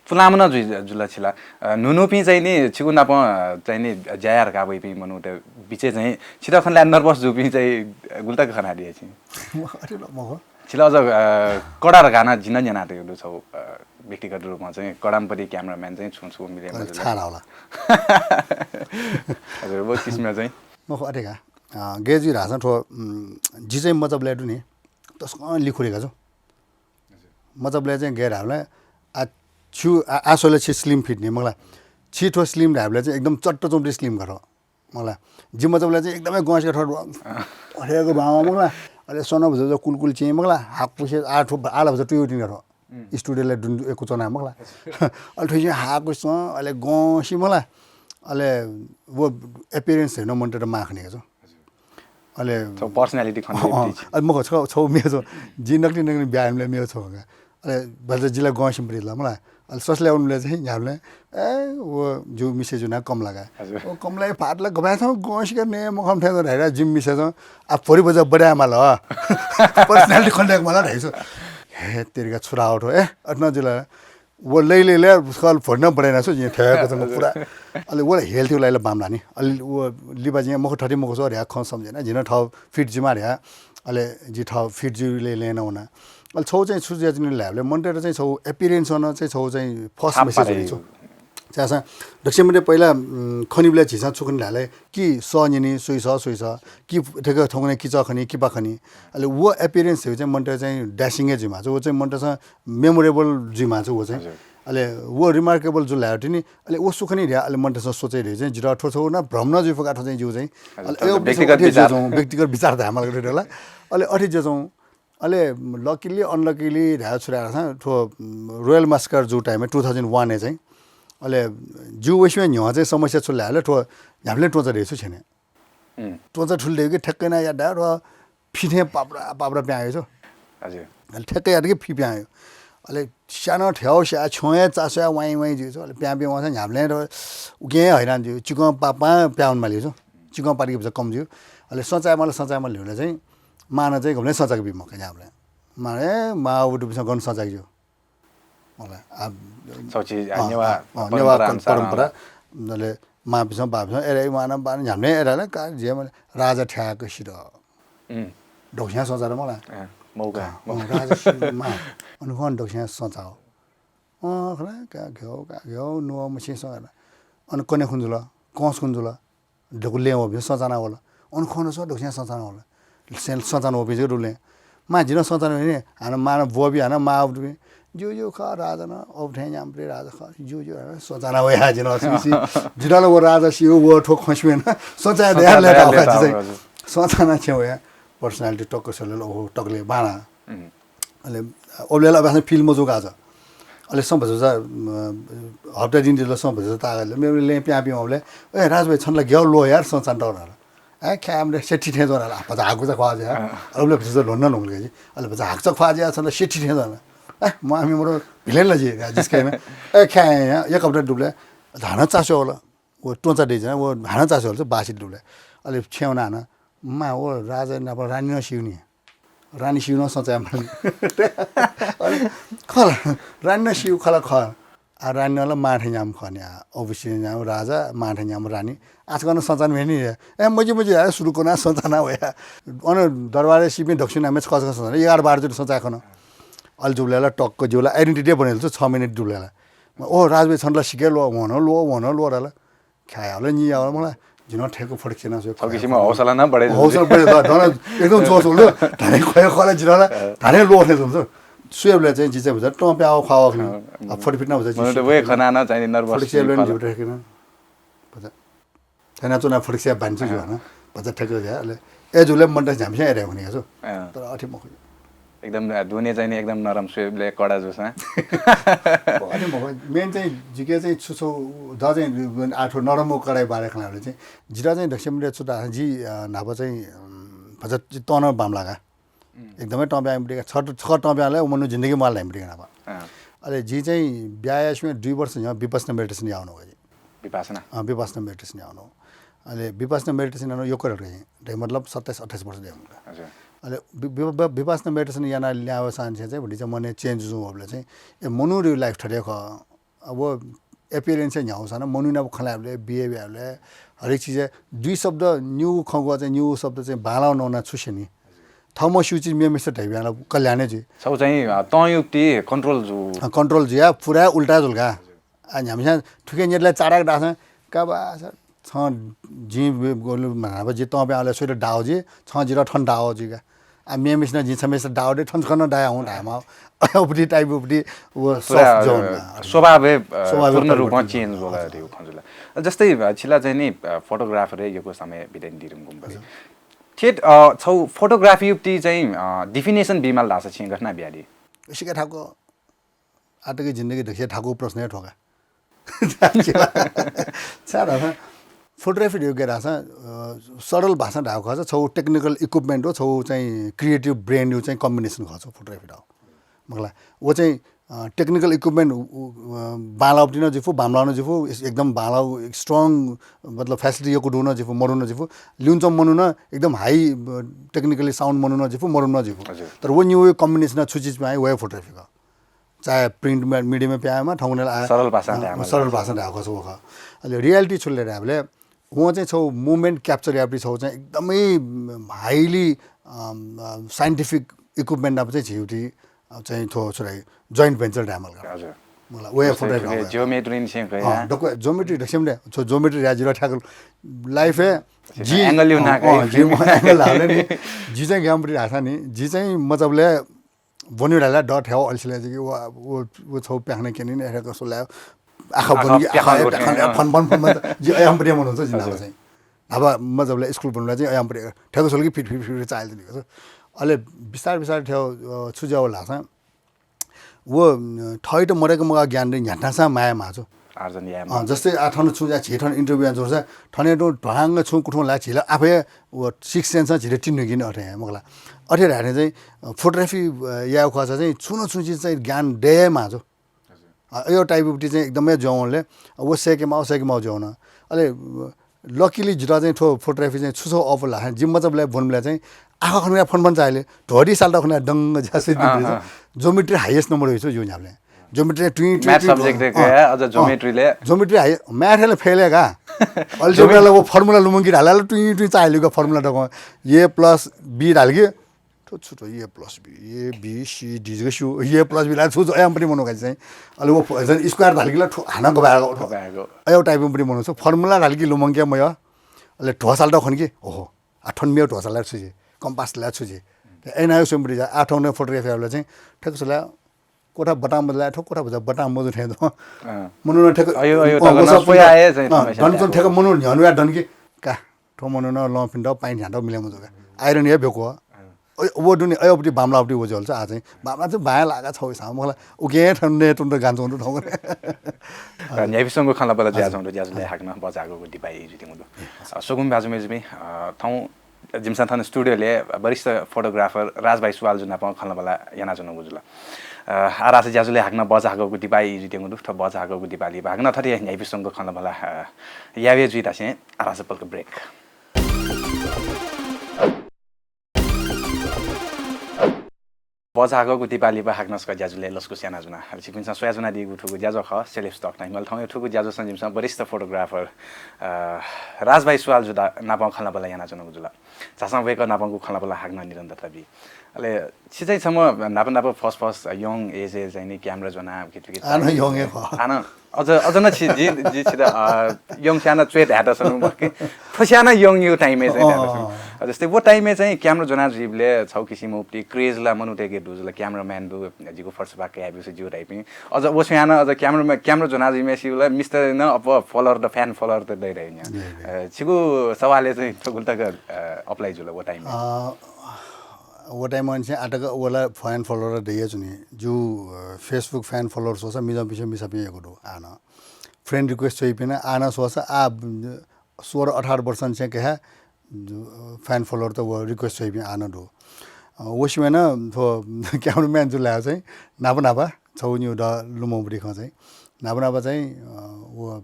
पुलांम्ह नं जुइ, जुल छिला। अ, न्हून्हूपिं चाहिँ नि छिगु नाप, अ, चाहिँ नि ज्या याये धकाः वइपिं मनूत बिचय् चाहिँ छित खनाः nervous जूपिं चाहिँ गुलि तक खनादिया छिं? अरे ल, मखु। छिला अझ, अ, कडा धकाः नं जिं नं न्यनातयागु दु छौ, अ, व्यक्तिगत रूपमा चाहिँ कडाम्ह पति cameraman चाहिँ छुं छुं मिले अरे, मजुल। छाय् धाःला। हजुर, व किसिमं चाहिँ। मखु, अथे का। अ, गय् जुइ धाःसा थ्व, उम्, जि चाहिँ मचाबलय् दु नि, तसकं लिखुरे का छु। मचाबलय् चाहिँ गय् धाःबलय्, आ, छु, आ, आ स्वले छि slim fit नि, मखु ला। छि थ्व slim धाःबलय् चाहिँ एकदम चट्ट च्वंपति slim का थ्व। मखु ला, जि मचाबलय् चाहिँ एकदमै गंसिका थ्व, अँ। अथेको बांवा मखु ला, अले सन भुजा कुलकुल चाहिँ मखु ला, हाकुसे आ थ्व आला भुजा तुयु तिनि थ्व। उम्। Studio-लय् दुन एकु च्वना मखु ला। अले थ्व चाहिँ हाकुसं, अले गंसि मखु ला, अले व appearance हेर्न मनूतय्त माखा निका छु। अले छौ personality खन अँ, अँ। अले मखु छौ, छौ मेगु छौ, जि नकतिनि नकतिनि ब्याहा याइबलय् मेगु छौ का। अले भचा जिला गंसिम्ह पति ला मखु ला। अले ससलय् वनेबलय् चाहिँ न्ह्याबलें, ए, व जिगु मिसेजु नां कमला का। हजुर। ओ, कमला, ए, फात ला गबलें छौ गंसिका नये मखं थें धाइरा जिमि मिसेजं, आ, भोरि बजा बढे माल। Personality खनेदयेक माल धाइ छु। हे, तेरिका छु धाःगु थ्व, ए, अथे नं जुल। व लैलैले खल भोट न बढाइना छु जिं ठ्याक चाहिँ पुरा। अले व हेल्थ लागि बांमलाः नि। अले व लिपा जिं मखु थथे मखु सो र्या खँ सम्झेना। जिन थः फिट जुइमा र्या। अले जि थः फिट जुइ लैलैना वना। अले छौ चाहिँ छु जुया जिन ल्याबले मनटेर चाहिँ छौ एपियरेन्स न चाहिँ छौ चाहिँ फर्स्ट मेसेज हुने छु। चाहिँ दक्षिण मध्ये पहिला खनिबले झिसा छु खनि ल्याले कि स निनि सुइस सुइस कि ठेक थौंकने किच खनि किपा खनि। अले व एपियरेन्स चाहिँ मनटेर चाहिँ ड्यासिङ जुइमा छु। व चाहिँ मनटेर मेमोरेबल जुइमा छु व चाहिँ। अले व रिमार्केबल जु ल्यायो तिनि। अले व सुखनी र्या अले मनटेर सोचे रे चाहिँ जिरा थो छौ न भ्रम न जुइ फका थो चाहिँ जिउ चाहिँ। अले ए व्यक्तिगत विचार। व्यक्तिगत विचार धामाल गरे ला। अले अथे जे छौ। अले लकिली अनलकिली र्या छुरा थ्व रोयल मास्कर जु टाइममा टू थाउजन्ड वान ए चाहिँ। अले जु वैश्व न्ह्यः चाहिँ समस्या छु ल्याले थ्व न्ह्याबले टोचा रे छु छेने। टोचा थुल देउ कि ठ्याक्कै ना यादा र फिथे पाप्रा पाप्रा प्यायो छु। हजुर। अले ठ्याक्कै याद कि फि प्यायो। अले स्यानो ठ्याउ स्या छ्योया चासोया वाइ वाइ जिउ छु। अले प्या प्या वसा न्ह्याबले र उके हैरान जिउ चिकं पापा प्याउन मालिउ छु। चिकं पाटिके बजा कम जिउ। अले सचाय माल सचाय माल ल्ह्युले चाहिँ माना चाहिँ घुम्ले सचाक बि मका न्ह्याबले। माने मा उडु बिसा गन सचाक जिउ। मला आ छौची नेवा नेवा परम्परा। अले मापिसं बापिसं एरे माना बान न्ह्याम्ने एरे का जे मला राजा ठ्याक सिर। ढोक्स्यां सोचा र मला। मौका। राजा सिर मा। अन खन ढोक्स्यां सोचा हो। अँ खला का घेउ का घेउ नुवा मछे सोचा। अन कने खुन जुल। कस खुन जुल। ढुकुलें वःपिं सचाना वल। अन खन स ढुकुलें सचाना वल। सें सचाना वःपिं जक ढुकुलें। मा जिन सचाना वने हानं मां ब्वःपिं हानं मां अबुपिं। ज्यू ज्यू खः राजा न अबुथें न्याम्प्रे राजा खः। ज्यू ज्यू हानं सचाना वया जिन सिसि। जिन ल व राजा सिउ व थ्व खँस्यू न। सचाया दया लेता वया जिसै। सचाना छें वया। पर्सनालिटी टक्क सले ल ओहो टक्कले बाना। अले ओबलेला अभ्यास फिल मजू गाज। अले सं भजसा हप्ता दिन दिल सं भजसा तागले मेरे ले प्या प्या ओबले। ए राज भाइ छन ला ग्याउ लो यार सं चान डर। ए ख्याम रे सेठी थे जोरा ला भजा हाकु जा ख्वाज यार। अले भजसा लोन लोन गजी। अले भजा हाकचा ख्वाज यार छन ला सेठी थे जोरा। ए म आमी मरो भिलेन ला जी जिसके में। ए ख्या या एक हप्ता डुबले धान चासो होला। वो टोचा दे जना वो धान चासो होला बासी डुबले। अले छेउना ना मा वो राजा ना रानी न सिउनी। रानी सिउ न सचाय माल। अले खला रानी न सिउ खला खल। आ रानी नल माठे न्याम खन्या अवश्य न्याम राजा माठे न्याम रानी। आजकल सचान भेनी। ए मजी मजी आ सुरु कोना सचाना वया। अन दरबारे सिपे दक्षिण आमे छ छ सचान एघार बाह्र जति सचाय खन। अल जुबलेला टक्क जुला आइडेन्टिटी बनेल छ मिनेट जुबलेला। ओ राजभाइ छन्ला सिके लो वन लो वन लो राला। ख्याया होला नि या होला मला। जिन ठेक फटक सेना सो छौ किसिम हौसला न बढे हौसला बढे द दन एकदम जोस होला। धाने खय खला जिन होला। धाने लो थे जुन। सुयबले चाहिँ जिचे भजा टं प्याव खाव खन। अब फटफिट न भजा। मन त वे खना न चाहिँ नर्भस फटक सेबले नि जुट हेकिन। भजा। थाना चुना फटक से बान्छ जुन। भजा ठेक जा अले ए जुले मन त झ्यामसे एरे हुने छु। तर अथे मखु। एकदम दुने चाहिँ नि एकदम नरम सुयबले कडा जुसा। अनि मखु मेन चाहिँ जिके चाहिँ छु छौ द चाहिँ आठो नरम कडाई बारे खनाले चाहिँ जिरा चाहिँ दक्षिण छु दा जी नाप चाहिँ भजा तन बाम लागा। एकदमै टं प्यां बिटिका छ छ टं प्यां ले मनु जिन्दगी माल लाइम बिटिका नाप। अले जि चाहिँ ब्याया समय दुई वर्ष न्ह्यः विपश्यना मेडिटेसन याउनु गजी। विपश्यना। अँ विपश्यना मेडिटेसन याउनु। अले विपश्यना मेडिटेसन याउनु यो कर गजी। दे मतलब सत्ताइस अट्ठाइस वर्ष दे मुका। हजुर। अले विपश्यना मेडिटेसन याना ल्याव सान चाहिँ भति चाहिँ मने चेन्ज जु होबले चाहिँ ए मनु रि लाइफ ठरे ख। अब एपियरेन्स न्ह्याउ सान मनु ना खलाबले बिहेवियरले हरेक चीज दुई शब्द न्यू खगु चाहिँ न्यू शब्द चाहिँ बालाउ नौना छुसेनी। थम स्यू चीज मेमिस्टर धैबियाला कल्याण जी। छौ चाहिँ तयुक्ति कन्ट्रोल जु। कन्ट्रोल जुया पुरा उल्टा जुलका। आ न्ह्यामस्यां थुके नेतले चाराक दासं का बा छ जि गोलु म्हनाबा जि तपे आले सुइले डाओ जि छ जिर ठन डाओ जि का। आ मेमिस्न जि छमेस डाओ दे ठन खन डाया हुँ धायमा। उपति टाइप उपति वो सफ्ट जोन। स्वभाव स्वभाव पूर्ण रूपमा चेन्ज होला दिउ खन्जुला। जस्तै छिला चाहिँ नि फोटोग्राफर यको समय बिताइन दिरुम गुम्बले। ठेट छौ फोटोग्राफी उपति चाहिँ डिफिनेसन बिमाल दास छिं गठना ब्यादि। सिका थाको आतके जिन्दगी दक्ष ठाकुर प्रश्न ठोका। छाडा फोटोग्राफी ढ्यो गेरा छ सरल भाषा ढाउ खा छ छौ टेक्निकल इक्विपमेन्ट हो छौ चाहिँ क्रिएटिभ ब्रेन यो चाहिँ कम्बिनेसन खा छ फोटोग्राफी ढाउ। मखला वो चाहिँ टेक्निकल इक्विपमेन्ट बालाउ दिन जिफु बामलाउन जिफु एकदम बालाउ स्ट्रङ मतलब फ्यासिलिटी यकु दुन जिफु मरुन जिफु लिउन चम मनुन एकदम हाई टेक्निकली साउन्ड मनुन जिफु मरुन जिफु। तर वो न्यू कम्बिनेसन छु चिज वे फोटोग्राफी का। चाहे प्रिन्ट मिडियामा प्याएमा थौंकन्हय् ला सरल भाषां धायेमा सरल भाषां धायेगु खः। अले रियालिटी छु ले धायेबलय् वं चाहिँ छौ मुभमेन्ट क्याप्चर याःपट्टि छौ चाहिँ एकदमै हाइली साइन्टिफिक इक्विपमेन्ट नाप चाहिँ झीउटी चाहिँ थ्व छु धाइ ज्वाइन्ट भेन्चर धायेमाल का। हजुर। मला वया फोटो जियोमेट्री निसें गया। दक्व जियोमेट्री दक्व दक्व जियोमेट्री या जिरो ठ्याक लाइफ हे जी एंगल यु ना का। जी एंगल हाले नि। जी चाहिँ ग्यामपट्टि हासा नि जी चाहिँ मतलब ले ब्वने धाःसा द थ्याउ अल्छी लाइ कि व व व छौ प्याखना क्यनी नि एरे कसो लायो। आँखा ब्वने कि आँखा प्याखना फन फन फन फन। जी अयामपट्टि मनू छ जिनाबा चाहिँ। न्हापा मतलब ले स्कुल ब्वने चाहिँ अयामपट्टि ठ्याक सोल कि फिट फिट फिट चाइल नि कसो। अले बिस्तार बिस्तार थ्याउ छु ज्याउ लासा व थैत मरेक मगा ज्ञान रे न्ह्याथनासा माया माछु। आर्जन याये अँ, जस्तै आ थन छु जा झी थन इन्टरभ्यू या जोरसा थने दु ढांग छु कुठुं ला झीला आफै व सिक्स सेन्स झीले टिन्नु किन अथे मखला। अथे धाने चाहिँ फोटोग्राफी या खसा चाहिँ छु न छु चिज चाहिँ ज्ञान दे माछु। अ, यो टाइपपट्टि चाहिँ एकदमै ज्याउनले व सेके माउ सेके माउ ज्याउन। अले लकिली जिता चाहिँ थ्व फोटोग्राफी चाहिँ छु छौ अफ ला जिम मतलब ले बोन बेला चाहिँ आँखा खनुया फन फन चाइले ढोडी साल्टा खनुया दंग ज्यासे दिन ज्योमेट्री हाइएस्ट नम्बर होइ छु यो न्याबले। ज्योमेट्री ट्वी ट्वी मैथ सब्जेक्ट रे अझ ज्योमेट्री ले ज्योमेट्री हाइ मैथ ले फेल का। अल्जेब्रा ला वो फर्मुला लुमंगी ढाला ट्वी ट्वी चाइले का फर्मुला दक ए प्लस बी ढालगी। थ्व छु थ्व A plus B A B C D जक स्यू ए प्लस बी ला छु छु अयामपट्टि मनू खाइ चाहिँ। अले वो फ- जन स्क्वायर धालकि ला थ्व हाना गबाय् गो थ्व। गबाय् गो। अयो टाइपपट्टि मनू छु फर्मुला धालकि लुमंके मय। अले ढोसाल त खनकि ओहो। आ थन मेव ढोसाल छुजे कम्पास ला छुजे। एनायो स्वयंपट्टि जा आ थौं फोटोग्राफी आबला चाहिँ ठ्याक छु ला कोठा बटाम बदला थ्व कोठा बजा बटाम मजु थें दो। अँ। मनू न ठ्याक अयो अयो अँ, तक न वसप पोया न- हे चाहिँ अँ, थमेसा दन चाहिँ ठ्याक मनू न्ह्यनु या दन कि का। थ्व मनू न लं फिन्ट पाइन ह्यान्ट मिले मजु का। आइरन हे बेको। अ, वो दुने अयोपट्टि बामलापट्टि वो जल छ आ चाहिँ बामला चाहिँ बाया लागा छौ साम मखला। उके थन ने तुम त गान चौंदु थौ। न्यायपिसंगु खला बला ज्या चौंदु ज्या जुले हाकन बचागु दिपाई जुति मुदु। अ, सुगुम बाजु मेजुमी अ, थौ जिमसा थन स्टुडियो ले वरिष्ठ फोटोग्राफर राजभाइ सुवाल जुनाप खला बला याना जुनु गुजुल। अ, आरास ज्या जुले हाकन बचागु दिपाई जुति मुदु थ बचागु दिपाली हाकन थथे न्यायपिसंगु खला बला अ, यावे जुइ तासे आरास पलक ब्रेक। बचागु दिपाली बा हाकनस्क ज्याजुले लसकुस याना जुना। अले छिकपिन्सं स्वया जुनादीगु थुगु ज्याजो खः सेल्फ स्टक। हिमाल थौं थुगु ज्याजो संजिमसं वरिष्ठ फोटोग्राफर अ, राजभाइ सुवाल जुदा नापं खलनापला याना जुनागु जुल। झासं वय्कः नापंगु खलनापला हाकनं निरन्तरता बी। अले छि चाहिँ छम्ह नाप नाप फस फस यङ एज एज चाहिँ नि क्यामेरा ज्वना कित कित आन यङ ए खः। आन अझ अझ न छि जि जि छिदा अ, यङ स्याना च्वेत हात सनु बके फस्याना यङ यु टाइम ए चाहिँ हात सनु। जस्तै वो टाइम ए चाहिँ क्यामेरा ज्वना जिबले छौ किसिम उपति क्रेज ला मनुते के दुजुला क्यामेराम्यान दु जिगु फर्स्ट बाक याबिस जिउ टाइपिङ। अझ वो स्याना अझ क्यामेरा क्यामेरा ज्वना जिमे सिउला मिस्टर न up follower the fan follower the दै रै। छिगु सवाले चाहिँ थुगुल तक अप्लाई जुल वो टाइम। वो टाइम अनसे आटक वला फ्यान फलोअर दैया जुनि जु Facebook फ्यान फलोअर सोसा मिजा पिछे मिसा पिया को दु आन। फ्रेन्ड रिक्वेस्ट चाहिँ पिना आन सोसा आ सोह्र अठार वर्ष अनसे कहे फ्यान फलोअर त वो रिक्वेस्ट चाहिँ पिना आन दु। वसिमेन थो क्यामेराम्यान जुला चाहिँ नापा नापा छौ न्यू द लुमो बुढी खं चाहिँ नापा नापा चाहिँ वो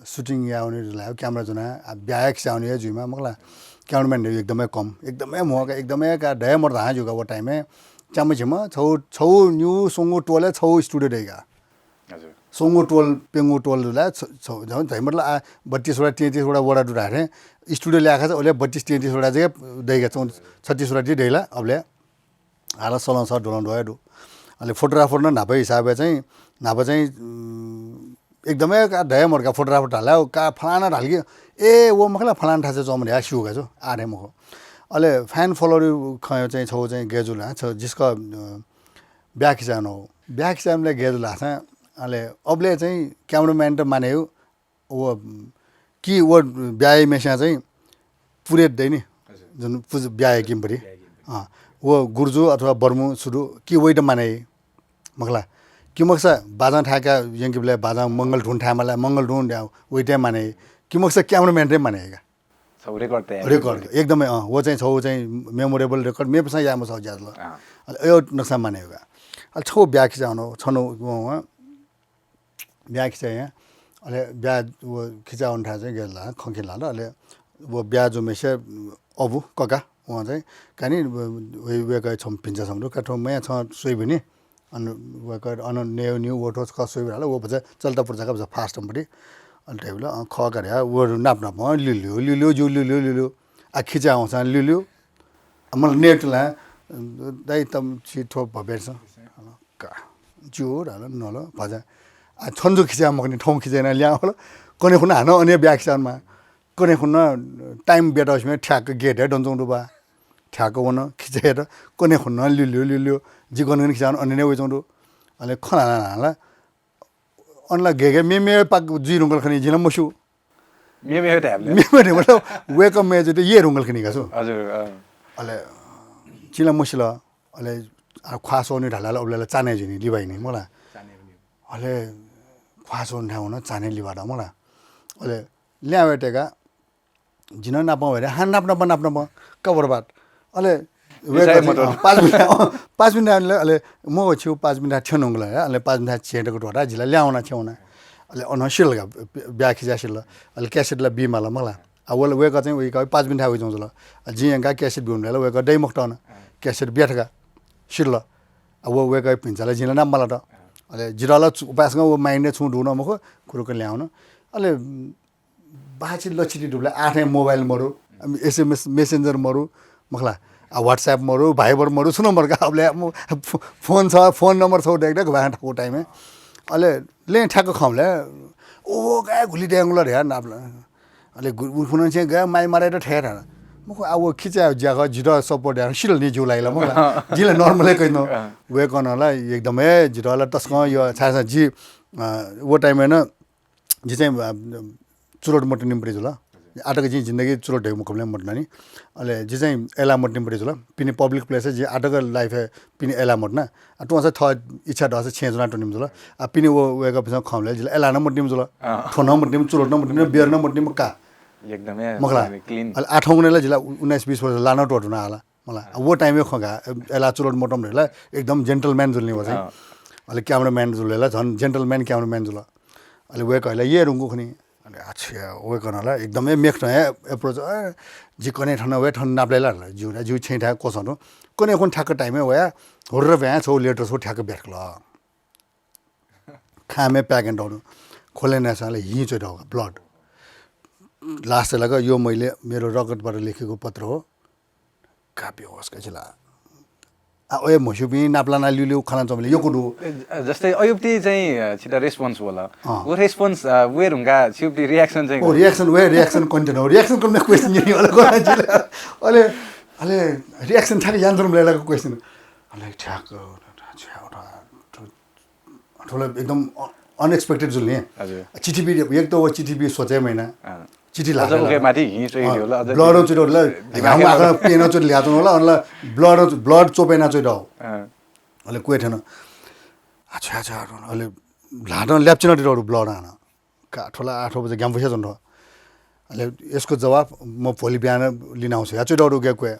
सुटिङ याउने जुला क्यामेरा जुना ब्याग स्याउने जुइमा मखला। क्यामेराम्यान एकदमै कम एकदमै मोहका एकदमै का दया मर धाँ जुगा वो टाइम ए च्याम्म झिम्म छौ छौ न्यू सोंगु टोले छौ स्टुडियो दैगा। सोंगु टोल पेंगु टोल जुला छौ झन धै मतलब आ बत्तीस वटा तैंतीस वटा वडा दु धारे स्टुडियो ल्याखा छ ओले बत्तीस तैंतीस वटा जगे दैगा चौ छत्तीस वटा ति दैला अबले। आला सलं स डोलं डोया दु। अले फोटोग्राफर न न्हापा हिसाबे चाहिँ न्हापा चाहिँ एकदमै का दया मर का फोटोग्राफर ढाला का फलाना ढाल कि ए वो मखला फलाना थासे चौमन ह्या सिउ का छु आठे मखो। अले फ्यान फलोअर खयो चाहिँ छौ चाहिँ गेजुला छ जिसक ब्याग खिचान हो। ब्याग खिचानले गेजुला छ। अले अबले चाहिँ क्यामेराम्यान त माने हो वो कि वो ब्याय मेस्या चाहिँ पुरेत दै नि जुन पुज ब्याय किमपरि। वो गुर्जु अथवा बर्मु सुरु कि वैट माने मखला। कि मखसा बाजां थाय्का यंकिबले बाजां मंगल धुन थाय्माला मंगल धुन वैटे माने कि मखसा क्यामेराम्यान रे माने का। रेकर्ड एकदमै अँ वो चाहिँ छौ चाहिँ मेमोरेबल रेकर्ड मेपसा यामा छौ ज्याजल। अयो नक्सा माने का। अले छौ ब्याग खिचाउनु छनु ब्याग खिचाया। अले ब्याग वो खिचाउन थाय् चाहिँ गेला खंखिला अले वो ब्याग जो मेसे अबु कका वहाँ चाहिँ कानी वेका छम पिंचा समदु का थो मया छ सोइबिनी। अन वय्‌कः अन नयेगु निगू वःथ्व छकः स्वइबलय् ला व भचा चलता पुर्जाका भचा fast नं पति। अले धयाबिल, अँ, खः का धया, व नाप नाप, अँ, ल्यूल्यू, ल्यूल्यू, ज्यू ल्यूल्यू, ल्यूल्यू। आ खिचाय् वंसां ल्यूल्यू। आ, मला नयेत ला, दाइ, तम छि थ्व भब्यादिसँ। का, ज्यू धाल, नल, भचा। आ, छन्हु जक खिचाय् मखुनि, थौं खिचाय् याना ल्याहां वल। कन्हय् खुन्हु हानं अन हे ब्याहा खिचाय् वनेमाः। कन्हय् खुन्हु time ब्यातःसिबें ठ्याक्क gate हे दनाच्वंगु दु बा। ठ्याक्क वन खिचाय् यायेत। कन्हय् खुन्हु ल्यूल्यू, ल्यूल्यू। जि गन गन खिचाय् वन, अन हे वइच्वंगु दु। अले खँ ल्हाना ल्हाना ला, अन ला गय् गय् मेमेगु पाक जुइ धुंकल खनी, जिं ला मस्यू। मेमेगु धायेबलय्? मेमेगु मतलब वय्‌कः मय्‌जुयात यय् धुंकल खनी का छु। हजुर, अँ। अले जिं ला मसिल। अले आ, ख्वाः स्वःनि धाल ला, उबलय् ला चान्हय् जुइनि, लिबाइनि, मला। अले ख्वाः स्वःनि थाय् वन, चान्हय् लिबा द, मला। अले ल्याहां वये तय्‌का, जि नं नापं वये, हानं नाप नाप, नाप नाप, का बरबाद। अले वय्‌कः चाहिँ, अँ, पाँच मिनेट, अँ, पाँच मिनेट अले, अले मखु, छिगु पाँच मिनेट थ्यंधुंकल हे, अले पाँच मिनेट छेँ तक त्वःता, जि ला ल्याहां वना थ्यंवना। अले अन सिल का, ब्याहा खिचाय् सिल। अले cassette ला बीमाल, मला। आ, वल, वय्‌कः चाहिँ वय्‌कः पाँच मिनेट थाय् वइच्वंगु जुल। आ, जिं यंकाः cassette ब्यूबलय् ला वय्‌कः दइ मखुत अन। cassette बिया थका सिल। आ, व वय्‌कःया भिंचा ला जिं ला नाप माल त। अले जितः ला छु, उपासकं व mind-य् छुं दुगु नं मखु, कुरुक ल्याहां वन। अले बाछि लछि दुबलय् आः थें mobile मरु, अम, SMS, Messenger मरु, मखु ला। आ, WhatsApp मरु, Viber मरु, छुं नं मरु का। अबलय् म, फो-, phone छ, phone number छगू दय्‌क दय्‌क बाहें थाकु time-य्। अले लँय् ठ्याक्क खंबलय्, ओ, गाय् गुलि दय्‌गु ला धया नाप ला। अले गु-, उखुन्हु चाहिँ गाय् माइ माराय् त थथे धाल। मखु, आ, व खिचाय् ज्याखः जितः support यानाः सिल नि ज्यू लाइ ला, मखु ला। जिं ला normal हे कयाच्वना। अँ। वय्‌कलं ला एकदम हे जितः ला तसकं य-, छाय्‌धाःसा जि, अ, व time-य् नं जि चाहिँ, अ, चुरोट मतिनिम्ह पति जुल। आः तक जिं जिन्दगी चुरोट धइगु मखुबलय् मतिना नि। अले जि चाहिँ अय्‌लाः मतिनिम्ह पति जुल। पिने public place-य् जिं आः तक life-य् पिने अय्‌लाः मतिना। आ, तुं सा थः इच्छा दःसा छेँय् च्वनाः त्वनेम्ह जुल। आ, पिने व, वय्‌कःपिन्सं खंबलय् जि ला अय्‌लाः नं मतिनिम्ह जुल। अँ। थ्व नं मतिनिम्ह, चुरोट नं मतिनिम्ह, beer नं मतिनिम्ह का। एकदम हे मखु ला। Clean। अले आः थौंकन्हय् ला जि ला उ-, उन्नाइस बिस वर्ष ला नं त्वःतुना आः ला। मला, व time-य् खँ का, अय्‌लाः चुरोट मतिनिम्ह ला एकदम gentleman जुल नि व चाहिँ। अँ। अले cameraman जुल ला झन gentleman cameraman जुल। अले वय्‌कः ला यय् धुंकू खनी। अले आ छु याये, वय्‌कलं ला एकदम हे मेखुथं हे approach, अ, जि कन्हय् थन वये, थन नापलाइ ला, ज्यू ला, ज्यू, छेँय् थाय् क्वसं तुं। कन्हय् खुन्हु ठ्याक्क time-य् वया, हुर्र भ्यां छगू letter छगू ठ्याक्क ब्यातल। खामय् pack यानातःगु दु। खोले नाय्‌सां ला हिं च्वयातःगु का, blood। Last-य् ला का, यो मैले मेरो रगतबाट लेखेको पत्र हो। का बेहोस का छिला। आ, ओए म्हस्यूपिं नापलाना ल्यूल्यू खनाच्वंबलय् यक्व दु। ए, ज-, जस्तै अयुप्ति चाहिँ, अ, छित response वल। अँ। व response, अ, वये धुंकाः छिउप्ति reaction चाहिँ ओ, reaction, वये reaction content हो। Reaction कम question नि वाला को छिला। अले, अले reaction ठ्याक्क यानाच्वंबलय् ला question। अले ठ्याक्क, ठ्याक्क, ठ्याक्क, थ्व ला एकदम अ-, unexpected जुल नि। हजुर। चिठी बी, एक त व चिठी बी सोचे महिना। अँ। चिठी अझ लागे उके ला। माथि हिं च्वइदियो ला, अँ, अझ blood च्वइदियो ला, दिमाग घाम आखा पेन च्वइदियो ला, अन ला blood, blood चोपे याना च्वइदियो। अँ। अले क्वय् थेन। अच्छा, अच्छा, अले ल्हातं ल्याप्चिना दियो blood आना। का थ्व ला आठ बजे ग्याम्फुसे जुन थ्व। अले यसको जवाफ म भोलि बिहान लिना आउँछु। या च्वइदियो उके क्वय्।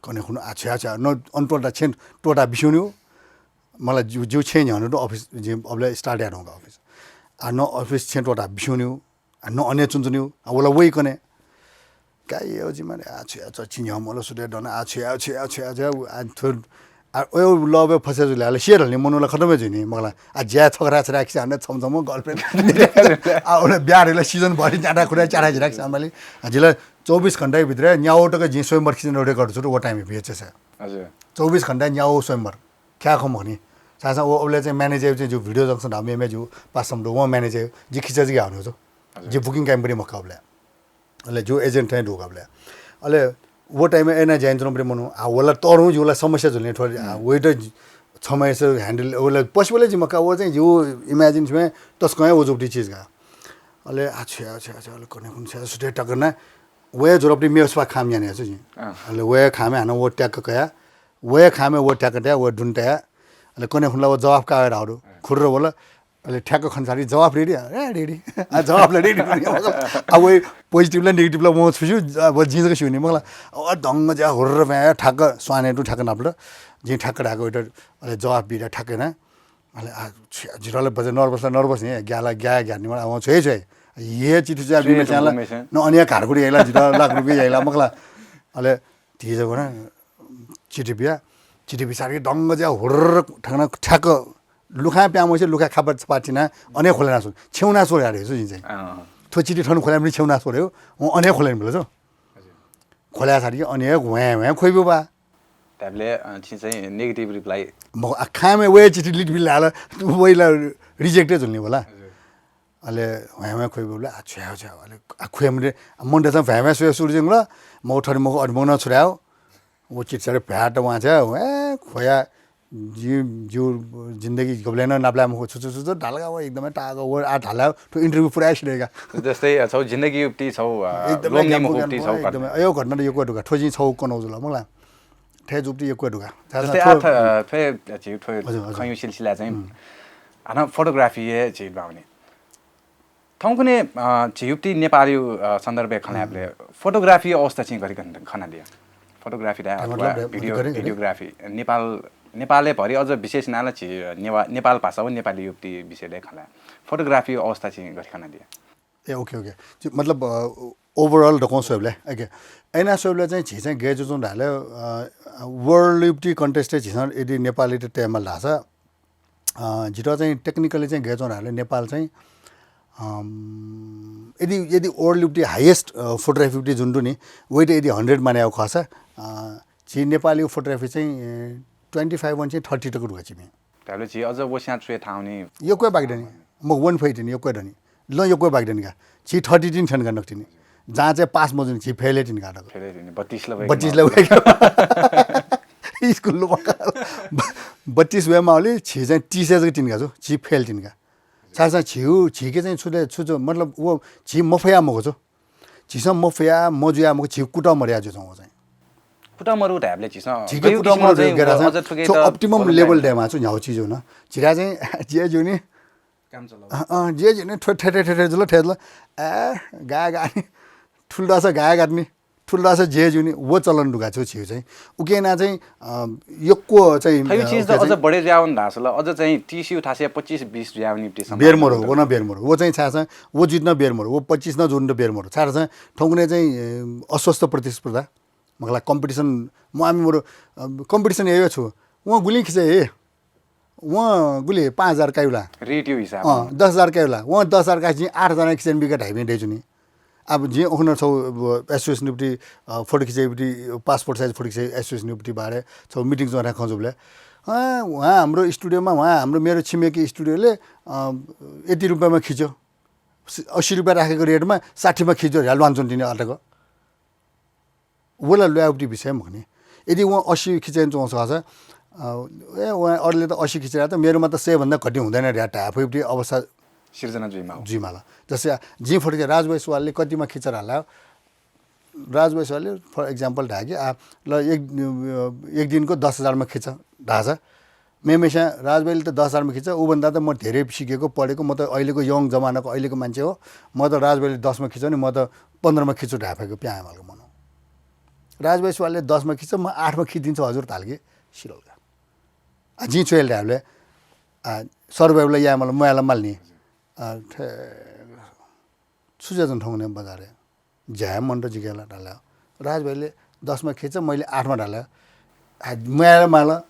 कन्हय् खुन्हु आछ्या आछ्या न अन त्वःता छेँ त्वःता बिस्युं नि। मला जिउ, जिउ छेँ न्ह्यःने दु office, जिं अबलय् start याये धुंकाः office। आ न office छेँ त्वःता बिस्युं नि। आ न अन हे च्वनाच्वनी। आ वला वइ कन्हय्। का यो जिमा आछ्या आछ्या छि न्ह्यः मला सुते दन आछ्या आछ्या आछ्या आछ्या आ थ्व आ ओयो love फसे जुल ला सिया धल नि मनू ला खतम हे जुइ नि मखु ला। आ ज्या छकरा छरा खिसा हाने छम छम girlfriend। आ ओला बिहा रे ला season भरि ज्यादा खुदा चारा झिरा खिसा माली। आ जिला चौबीस घण्टाया भित्र न्याओ तक जिं स्वयंवर खिच्न record छु, व time-य् VHS-य्। हजुर। चौबीस घण्टा न्याओ स्वयंवर। ख्याः खँ मखु नि। सासा व, उबलय् चाहिँ manager चाहिँ जो video जंक्शन धाःम्ह मेमे जो पासम दु, वं manager, जि खिचा जि घ्याः वने जो। हजुर। जि booking काइम्ह पति मखु का उबलय्। अले जो agent थें दु का उबलय्। अले व time-य् एना ज्याइन च्वनापति मनू, आ, वला तःधं जिउला समस्या जुल नि थोरै, आ, हम्म। वइत छम्हय्‌स handle, वला possible हे जि मखु का, व चाहिँ जिउ imagine छुं तसकं हे व जुप्ति चिज का। अले आ, छु याये, छु याये, छु याये, अले कन्हय् खुन्हु छु याये, सुते तक ना, वया ज्वरपति मेगु सफा खाम याने याःगु जिं। अँ। अले वया खामय् हानं व ट्याक्क कया, वया खामय् व ट्याक्क तया, व दुने तया। अले कन्हय् खुन्हु ला व जवाफ काये धाःगु दु। अँ। खुर्र वल, अले ठ्याक्क खन सारी जवाफ ready, ए, ready। आ, जवाफ ला ready। आ, वइ positive ला negative ला वं छु स्यू, आ, व जिं जक स्यू नि, मखु ला। अ, दंग ज्या हुर्र भ्यां, ठ्याक्क स्वाने तुं ठ्याक्क नापल। जिं ठ्याक्क धाय्‌क वइत, अले जवाफ बिया ठ्याक्क याना। अले आ, छि, जितः ला बझे nervous ला nervous नि, ग्याः ला ग्याः ग्याः नि, मला, आ, वं छ्वये छ्वये। हे चिठी ज्या बिमे च्यां ला, न अनिया घारकुटी याइ ला, जितः लाख रुपियाँ याइ ला, मखु ला। अले धिजक वन, चिठी बिया। चिठी बिचार कि दंग ज्या हुर्र ठ्याक्क लुखां प्यां मसे लुखां खापा छपा तिना अने खोले ना सोल। छेउ ना सोल यार हेसु जिं चाहिँ। अँ। थ्व चिठी थन खोले पनि छेउ ना सोल हो। अने खोले नि बोल जो। खोले साथ कि अने ह्वाँ ह्वाँ खोइबु बा। त्याबले, अ, छि चाहिँ negative reply। म आ, खामे वे चिठी लिट बिल हाल, वइला reject जुल नि बोला। हजुर। अले ह्वाँ ह्वाँ खोइबु बोला, आ, छ्या, छ्या, अले आ, खोया मरे, आ, मन देशा भ्याँ भ्याँ सोया सुरु जिंगला, म थरी मखु अडमंग न छुरायो। वो चिठी सारे भ्याट वां छ्या, ह्वाँ, खोया, जि-, जिउ जिन्दगी गबलेन नापला मखु, छु, छु, छु, छु, ढालगा वो एकदमै टागा वो, आ, ढाला, थ्व interview पुरा सिलेगा। जस्तै, अ, छौ जिन्दगी उपति छौ, अ, एकदमै लोम ग्याम्बो निमुखु उपति ग्याम्बो, छौ एकदमै, अयो घटना त यक्व दुगा, थ्व जिं छौ कनौ जुल, मला। थ्व जुप्ति यक्व दुगा। जस्तै आ थ-, थ्व, झी थ्व हजुर, हजुर। खयु सिलसिला चाहिँ, हुँ। हानं photography हे झी बावनी। थौंकने, अ, झी युप्ति नेपालयु, अ, सन्दर्भय् खनाबले, हुँ। Photography अवस्था चाहिँ घरि खन-, खनादिया। Photography दा, मतलब, अथवा video, घरि, घरि? Videography। नेपाल, नेपालय् भरि अझ विशेष नाला झी नेवा-, नेपाल भाषा व नेपाली युप्ति विषयले खना। Photography अवस्था चाहिँ घरि खनादिया। ए, OK, OK। जो, मतलब, अ, overall दकं स्वयबले, OK। ऐना स्वयबले चाहिँ झी चाहिँ गय् जुजुं धाले, अ, world युप्ति context झीसं यदि नेपाली त तेमा धासा, अ, झीत चाहिँ technically चाहिँ गय् जुजुं धाले नेपाल चाहिँ, अम, यदि, यदि world युप्ति highest, अ, photography युप्ति जुन दु नि, वइत यदि hundred माने खसा, अ, झी नेपाली photography चाहिँ, अ, twenty five वन चाहिँ thirty तक दुगा छिमी। धाले झी अझ वस्यां च्वे थाउनी। यक्व बाकी दनि। म वन फैतिनि, यक्व दनि। ल यक्व बाकी दनि का। झी thirty तिन छन का नक्तिनि। जहाँ चाहिँ पास मजुन झी फेल तिन का दक। फेल तिन, बत्तीस ल बत्तीस ल वय्‌का। स्कुल लो बका। बत्तीस वये माउली, झी चाहिँ तीस जक तिन का छु, झी फेल तिन का। सासा झिउ, झीके चाहिँ छुले, छु, छु, मतलब, वो झी मफया मखु छु। झीसं मफया, मजुया मखु, झी कुटा मर्या जु छौं वो चाहिँ। कुटा मरु धायेबले झीसं झीके गयु कुटा किसिमं मरु चाहिँ गेरा वो अझ छौं, थुके छौं त optimum भनन level लाइन। दयेमा छु न्ह्याउ चिज हुन। झिरा चाहिँ, जे जुनि, काम चलाउ। अँ, अँ, जे जुनि, ठ्वे, ठ्वे, ठ्वे, ठ्वे, ठ्वे, जुल, ठ्वे, जुल। ए, गा, गा नि। ठुल दस गा, गा नि। ठुल दस जे जुनि, वो चलन दुगा छु छिउ चाहिँ। उकेना चाहिँ, अ, यक्व चाहिँ, थयु अ, चिज त उके अझ चाहिँ बढे ज्यावन धासल, अझ चाहिँ तीस यु थासे पच्चीस बीस ज्यावनी प्ति बेर मरु, वो न बेर मरु। वो चाहिँ छासा, वो जित न बेर मरु, वो पच्चीस न जुन त बेर मरु। छासा, थौंकने चाहिँ, अ, अस्वस्थ प्रतिस्पर्धा। मखला competition, म आमि मरु, अ, competition हे छु। वो गुलिं खिचे हे। वं गुलि पाँच हजार कायुला। Rate यु हिसाब। अँ, दस हजार कायुला। वं दस हजार काय् जिं आठ हजार खिचय् बिका धाइबें दय् जुनि। अब जिं ओखन छौ, अब, association युपति, अ, photo खिचय् युपति, passport size photo खिचय् association युपति बारे छौ meeting च्वंथाय् खँ जुबलय्। अँ, वहाँ हाम्रो studio मा, वहाँ हाम्रो मेरो छिमेकी studio ले, अ, यति रुपियाँमा खिच्यो। अस्सी रुपियाँ राखेको rate मा साठी मा खिच्यो, ह्याल वान च्वंतिनि अटक। वला ल्वाउपति विषय मखु नि। यदि वं अस्सी खिचय् च्वंस खःसा, अ, ए, वं अरूले त अस्सी खिचय् त मेरोमा त सय भन्दा घटी हुँदैन रे धाये फुइपति अवस्था सिर्जना जुइमाल। जुइमाल। जस्तै जिं photo खिचे राजभाइ सुवालले कतिमा खिचय् धाल, राजभाइ सुवालले for example धाये कि, आ, ल, एक, एक दिनको दस हजार मा खिचय् धाःसा, मेमेस्यां राजभाइले त दस हजार मा खिचय्, उ भन्दा त म धेरै सिकेको, पढेको, म त अहिलेको young जमानाको अहिलेको मान्छे हो, म त राजभाइले दस मा खिचय् नि, म त पन्ध्र मा खिचय् धाये फय्‌क प्यां मालको मन हो। राजभाइ सुवालले दस मा खिचय्, म आठ मा खिचिदिन्छु हजुर धाल कि सिरल का। आ, जिं छु याल धायेबलय्, आ, सरभाइबलय् याये माल, म्वायेला माल नि। आ, ठे-, छु जुया जुन थौंकन्हय् बजारय्। ज्याय् मन त जिके ला धाल। राजभाइले दस मा खिचय्, मैले आठ मा धाल। आ, म्वायेला माल, आ,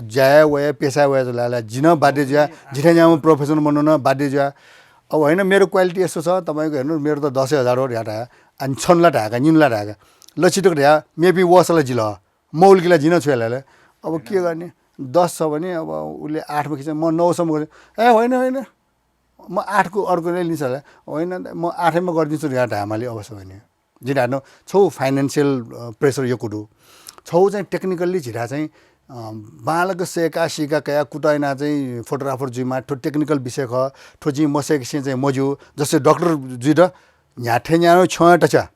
ज्याय् वये, पेसाय् वये जुल ला, जि नं बाध्य जुया, जिथाय् न्याम्ह professional मनू नं बाध्य जुया। अब होइन, मेरो quality यस्तो छ, तपाईँको हेर्नु, मेरो त दसै हजार हो धाये। अनि छन ला धाये का, निन ला धाये का। ल छिटो धाये, मेपिं वःसा ला जिल, मौल कि ला जिं नं छु याल ला। अब के गर्ने, दस छ भने अब उसले आठ मा खिचय्, म नौ सम्म गर्छु। ए, होइन, होइन, म आठ को अर्को नै लिन्छ होला। होइन, म आठ मा गरिदिन्छु धाये धायेमाली अवस्था हो नि। जिं धायेनु, छौ financial, अ, pressure यक्व दु। छौ चाहिँ technically झिरा चाहिँ, अ, बांलाक सय्‌का, सीका कया, कुतः याना चाहिँ photographer जुइमा, थ्व technical विषय खः, थ्व जिं मसय्‌केसें चाहिँ मज्यू। जस्तै doctor जुइत न्ह्याथे न्यानो छ्यं तचा।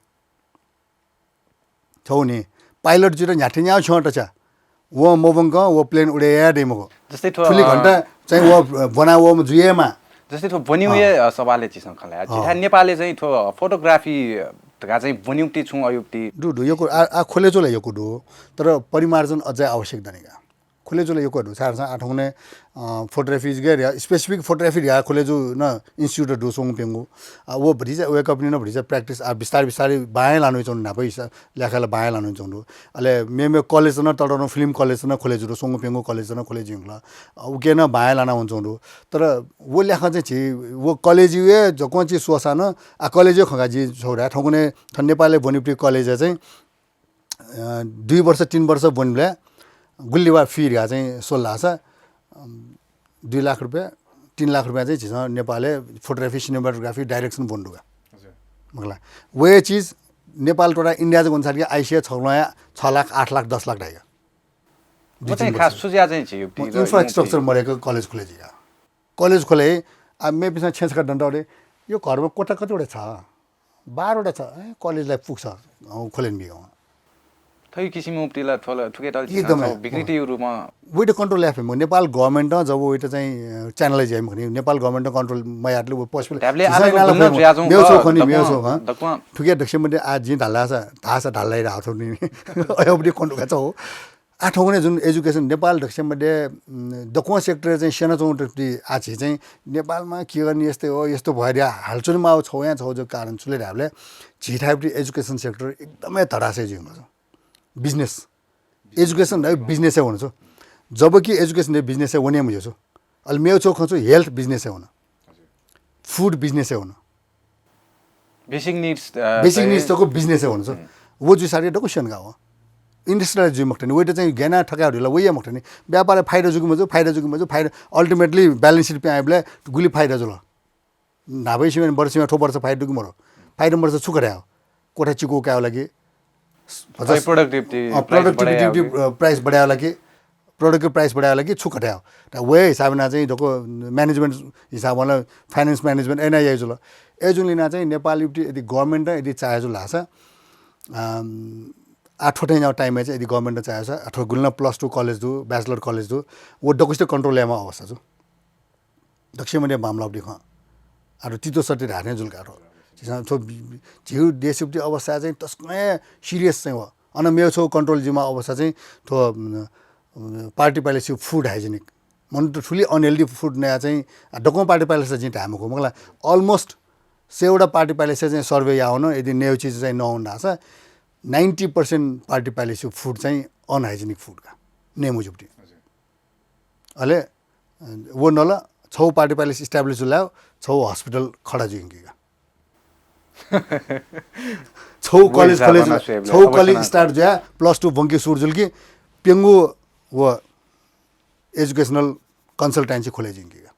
छौ नि, pilot जुइत न्ह्याथे न्यानो छ्यं तचा। वं मब्वंकं व plane उडे याये दइ मखु। जस्तै थ्व, थुलि अ, घण्टा चाहिँ व ब्वना वःम्ह जुइमा। जस्तै थ्व ब्वनिउ अँ। हे, अ, सवालय् झीसं खँ ल्हाये। अँ। झीथाय् नेपालय् चाहिँ थ्व photography धकाः चाहिँ ब्वनिउपति छुं अयुपति। दु, दु, यक्व, आ, आ, खोले चोला यक्व दु। तर परिमार्जन अझै आवश्यक दनि का। खुले जुल यक्व दु। छाय् धाःसा आः थौंकन्हय्, अ, photography गे र्या, specific photography र्या खुले जू न institute दु स्वंगू प्यंगू। अ, व भतिचा, वय्कःपिनि नं भतिचा practice, अ, बिस्तारै बिस्तारै बांया लाना वइच्वंगु दु, न्हापा ल्याखय् ला बांया लाना वइच्वंगु दु। अले मेमेगु college नं ततःधंगु film college नं खुले जू दु, स्वंगू प्यंगू college नं खुले जुइगु ला। अ, उके नं बांया लाना वइच्वंगु दु। तर व ल्याखं चाहिँ झी, व college हे जक्वं चाहिँ स्वःसा नं, आ, college हे खंका जि छगू धाये, थौंकन्हय् थन नेपालय् ब्वनीपिं college चाहिँ अ, दुई वर्ष, तीन वर्ष ब्वनीबलय् गुलि वा fee धकाः चाहिँ स्वल धाःसा, अम, दुई लाख रुपियाँ, तीन लाख रुपियाँ चाहिँ झीसं नेपालय् photography, cinematography, direction ब्वने दु का। हजुर। मखुला। व हे चिज नेपाल त्वःता India जक वनेसाथ कि आइसिया छगलंया छ लाख, आठ लाख, दस लाख धाइ का। व दुई चाहिँ तीन खास वर्ष। छु जुया चाहिँ झी म infrastructure मदय्क college खुले जुइ का। College खुले, आ, मेपिन्सं छेँय् छकः दन तःगु दे, यो घरमा कोठा कतिवटा छ? बाह्रवटा छ। ए, college लाई पुग्छ, अँ, खुले यानाबी का। थ्व किसिमं उपति ला थ्व ला थुके तल एकदमै, विकृति रूपमा। वइत control याये फइ मखु। नेपाल government नं जब वइत चाहिँ, अ, channelize याइ मखु नि, नेपाल government नं control मयातले व possible धायेबलय् झीसं आतंक याना ला गुलि नं फइ मखु। जुया च्वंगु मेगु छगू खः नि, मेगु दक्वं, छगू खः। दक्वं। थुके दक्वसिबय् मध्ये आः जिं धाल धाःसा, धाःसा धाल ला धाःथें नि। अय् उपति control का छगू। आः थौंकन्हय् जुन education नेपाल दक्वसिबय् मध्ये, उम्, दक्वं sector चाहिँ स्यनाच्वंगु दु। आः झी चाहिँ नेपालमा के गर्ने, यस्तो हो, यस्तो भयो धकाः हालाच्वनेमाःगु छगू या छगू जक कारण छु ले धायेबलय् झीथाय् उपति education sector एकदमै धराशयी जुइगु छ। Business। Education धाइ business हे वन छु। जबकि education धाइ business हे वने मज्यू छु। अले मेगु छगू खँ छु, health business हे वन। Food business हे वन। Basic needs, अ, basic needs तक business हे वन छु। व जुइसाथं दक्व स्यंका हो। Industrialize जुइ मखुत नि, वइत चाहिँ गय् याना थकाये धुला, वइ मखुत नि। व्यापारय् फाइदा जू कि मजू, फाइदा जू कि मजू, फाइदा, ultimately balance sheet पिहां वयेबलय् गुलि फाइदा जुल। न्हापा सिमां, वर्ष सिमां, थ्व वर्ष फाइदा दु कि मरु? फाइदा मरुसा छु कथं यायेगु? कोठा चिकू कायेगु लागि, अ, productivity, अ, price productivity, बढायेगु लागि। अ, price बढायेगु लागि, product price बढायेगु लागि छु कथं यायेगु? त व हे हिसाबं याना चाहिँ दक्व management हिसाबं ला finance management याना याइ जुल। अय् जुल याना चाहिँ नेपाल उपति यदि government नं यदि चाहे जुल धाःसा, अम, आः थ्व थें याउ time य् चाहिँ यदि government नं चाहे जुल धाःसा, अथवा गुलि नं plus two college दु, bachelor college दु, व दक्वसित control यायेमाःगु अवस्था जू। दक्वसिबय् मध्ये बांमलाःगु खँ। आः तितो सत्य धाये थें जुल का थ्व। झीसं थ्व बि-, बि-, झीगु देश उपति अवस्था चाहिँ तसकं हे serious चाहिँ हो। अन मेगु छगू control जुइमाःगु अवस्था चाहिँ थ्व, उम्, उम्, party palace food hygienic। मनूत थुलि unhealthy food नया चाहिँ, आ, दक्वं party palace जिं धाये मखु। मखुला, almost सयवटा party palace चाहिँ survey याः वन, यदि नयेगु चिज चाहिँ नवन धाःसा, ninety percent party palace food चाहिँ unhygienic food का। नये मज्यूगु उपति। अले, अ, व नल, छगू party palace establish जुल धाःगु, छगू hospital खडा जुइ यंकी का। छगू college खुले जुल, छगू college start जुया, plus two ब्वंके सुरु जुल कि, प्यंगू व educational consultancy खुले जुइ यंकी का।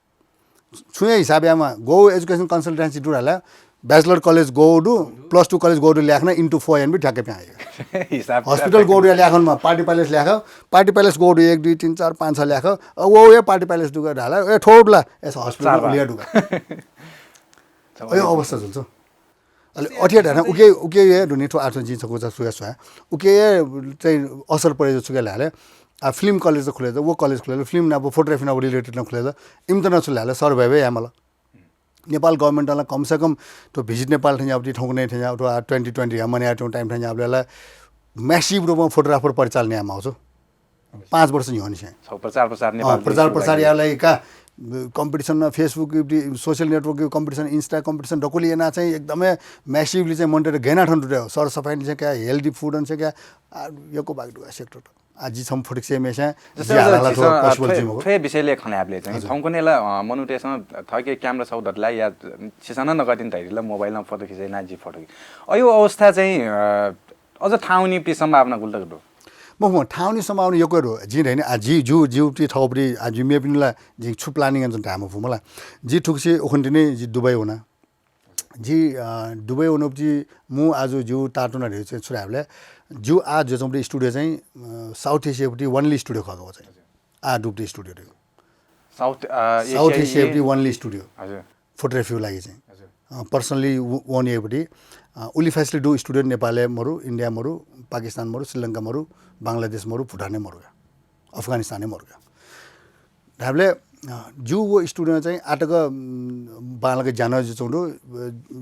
छुं हे हिसाब यायेमाः, गु education consultancy दु धाःसा, bachelor college गु दु, plus two college गु दु ल्याखना into four यानाबी ठ्याक्कै पिहां हे। हिसाब hospital गु दु ल्याखनामाः, party palace ल्याखः, party palace गु दु एक, दुई, तीन, चार, पाँच, छ ल्याखः, अ, व हे party palace दु का धाःसा, ए, थ्व दु ला, ए, hospital चार उलि हे दु का। अय् अवस्था जुल छु। अले अथे धाःसा उके, उके हे दुने थ्व आः थ्व जिं छकू चा सुया स्वया। उके हे चाहिँ असर परे जू छु ले धाःसा, आ, film college खुले जू, व college खुले जू, film नाप photography नाप related नं खुले जू, इमित नं छु ले धाःसा survive यायेमाल। नेपाल government नं कम से कम थ्व Visit Nepal थें याःगु, थौंकन्हय् थें याःगु, थ्व आ twenty twenty या मन्या थें time थें याःबलय् ला massive रूपमा photographer परिचालन यायेमाःगु छु। पाँच वर्ष न्ह्यःनिसें। छगू प्रचार प्रसार अँ, नेपाल प्रचार देशको प्रसार लागि। यायेगु लागि का, competition न Facebook, social network competition, Insta competition दक्वलि याना चाहिँ एकदमै massively चाहिँ मनूतय्त गय् याना थन दुत। सरसफाइनिसें का, healthy food निसें का, आ, यक्व बाकी दु का sector त। आ, जि छम्ह फुटुक्से मेसें, जस्तै जि हालाला झीसं, थ्व अ, possible थ्व, जुइ मखु। थ्व विषयले खँ ल्हायेबलय् चाहिँ हजुर। थौंकन्हय् ला, अ, मनूतय्सं थःके camera छगू दत ला या छिसं नं नकतिनि धइला mobile नं photo खिचय् याना जि photo खिच। अय् अवस्था चाहिँ, अ, अझ थाहां वनीपिं सम्भावना गुलि तक दु? मखु, मखु, थाहां वनी सम्भावना यक्व दु। जिं धयानि, आ, जि, जि, जि उपति थौपति, आ, जि मेपिनि ला, जिं छु planning यानाच्वना धाये मफु मला। जि थुगुसी उखुन्हु तिनि जि दुबई वना। जि, अ, दुबई वनापति मू आजु जिगु तातुना धइगु चाहिँ छु धायेबलय्, जिगु आः जुयाच्वंपति studio चाहिँ, अ, South Asia पति only studio खः का व चाहिँ। आः दुपति studio धइगु। South, अ, South Asia Asia पति only studio। हजुर। Photography लागि चाहिँ। हजुर। अ, personally व-, own याइपति, अ, उलि facility दु studio नेपालय् मरु, India मरु, पाकिस्तान मरु, श्रीलंका मरु, बांग्लादेश मरु, भुटानय् मरु का, अफगानिस्तानय् मरु का। धायेबलय् अ, जिगु व स्टुडियों चाहिँ आतक, उम्, बांलाक ज्या नं जुयाच्वंगु दु, अ,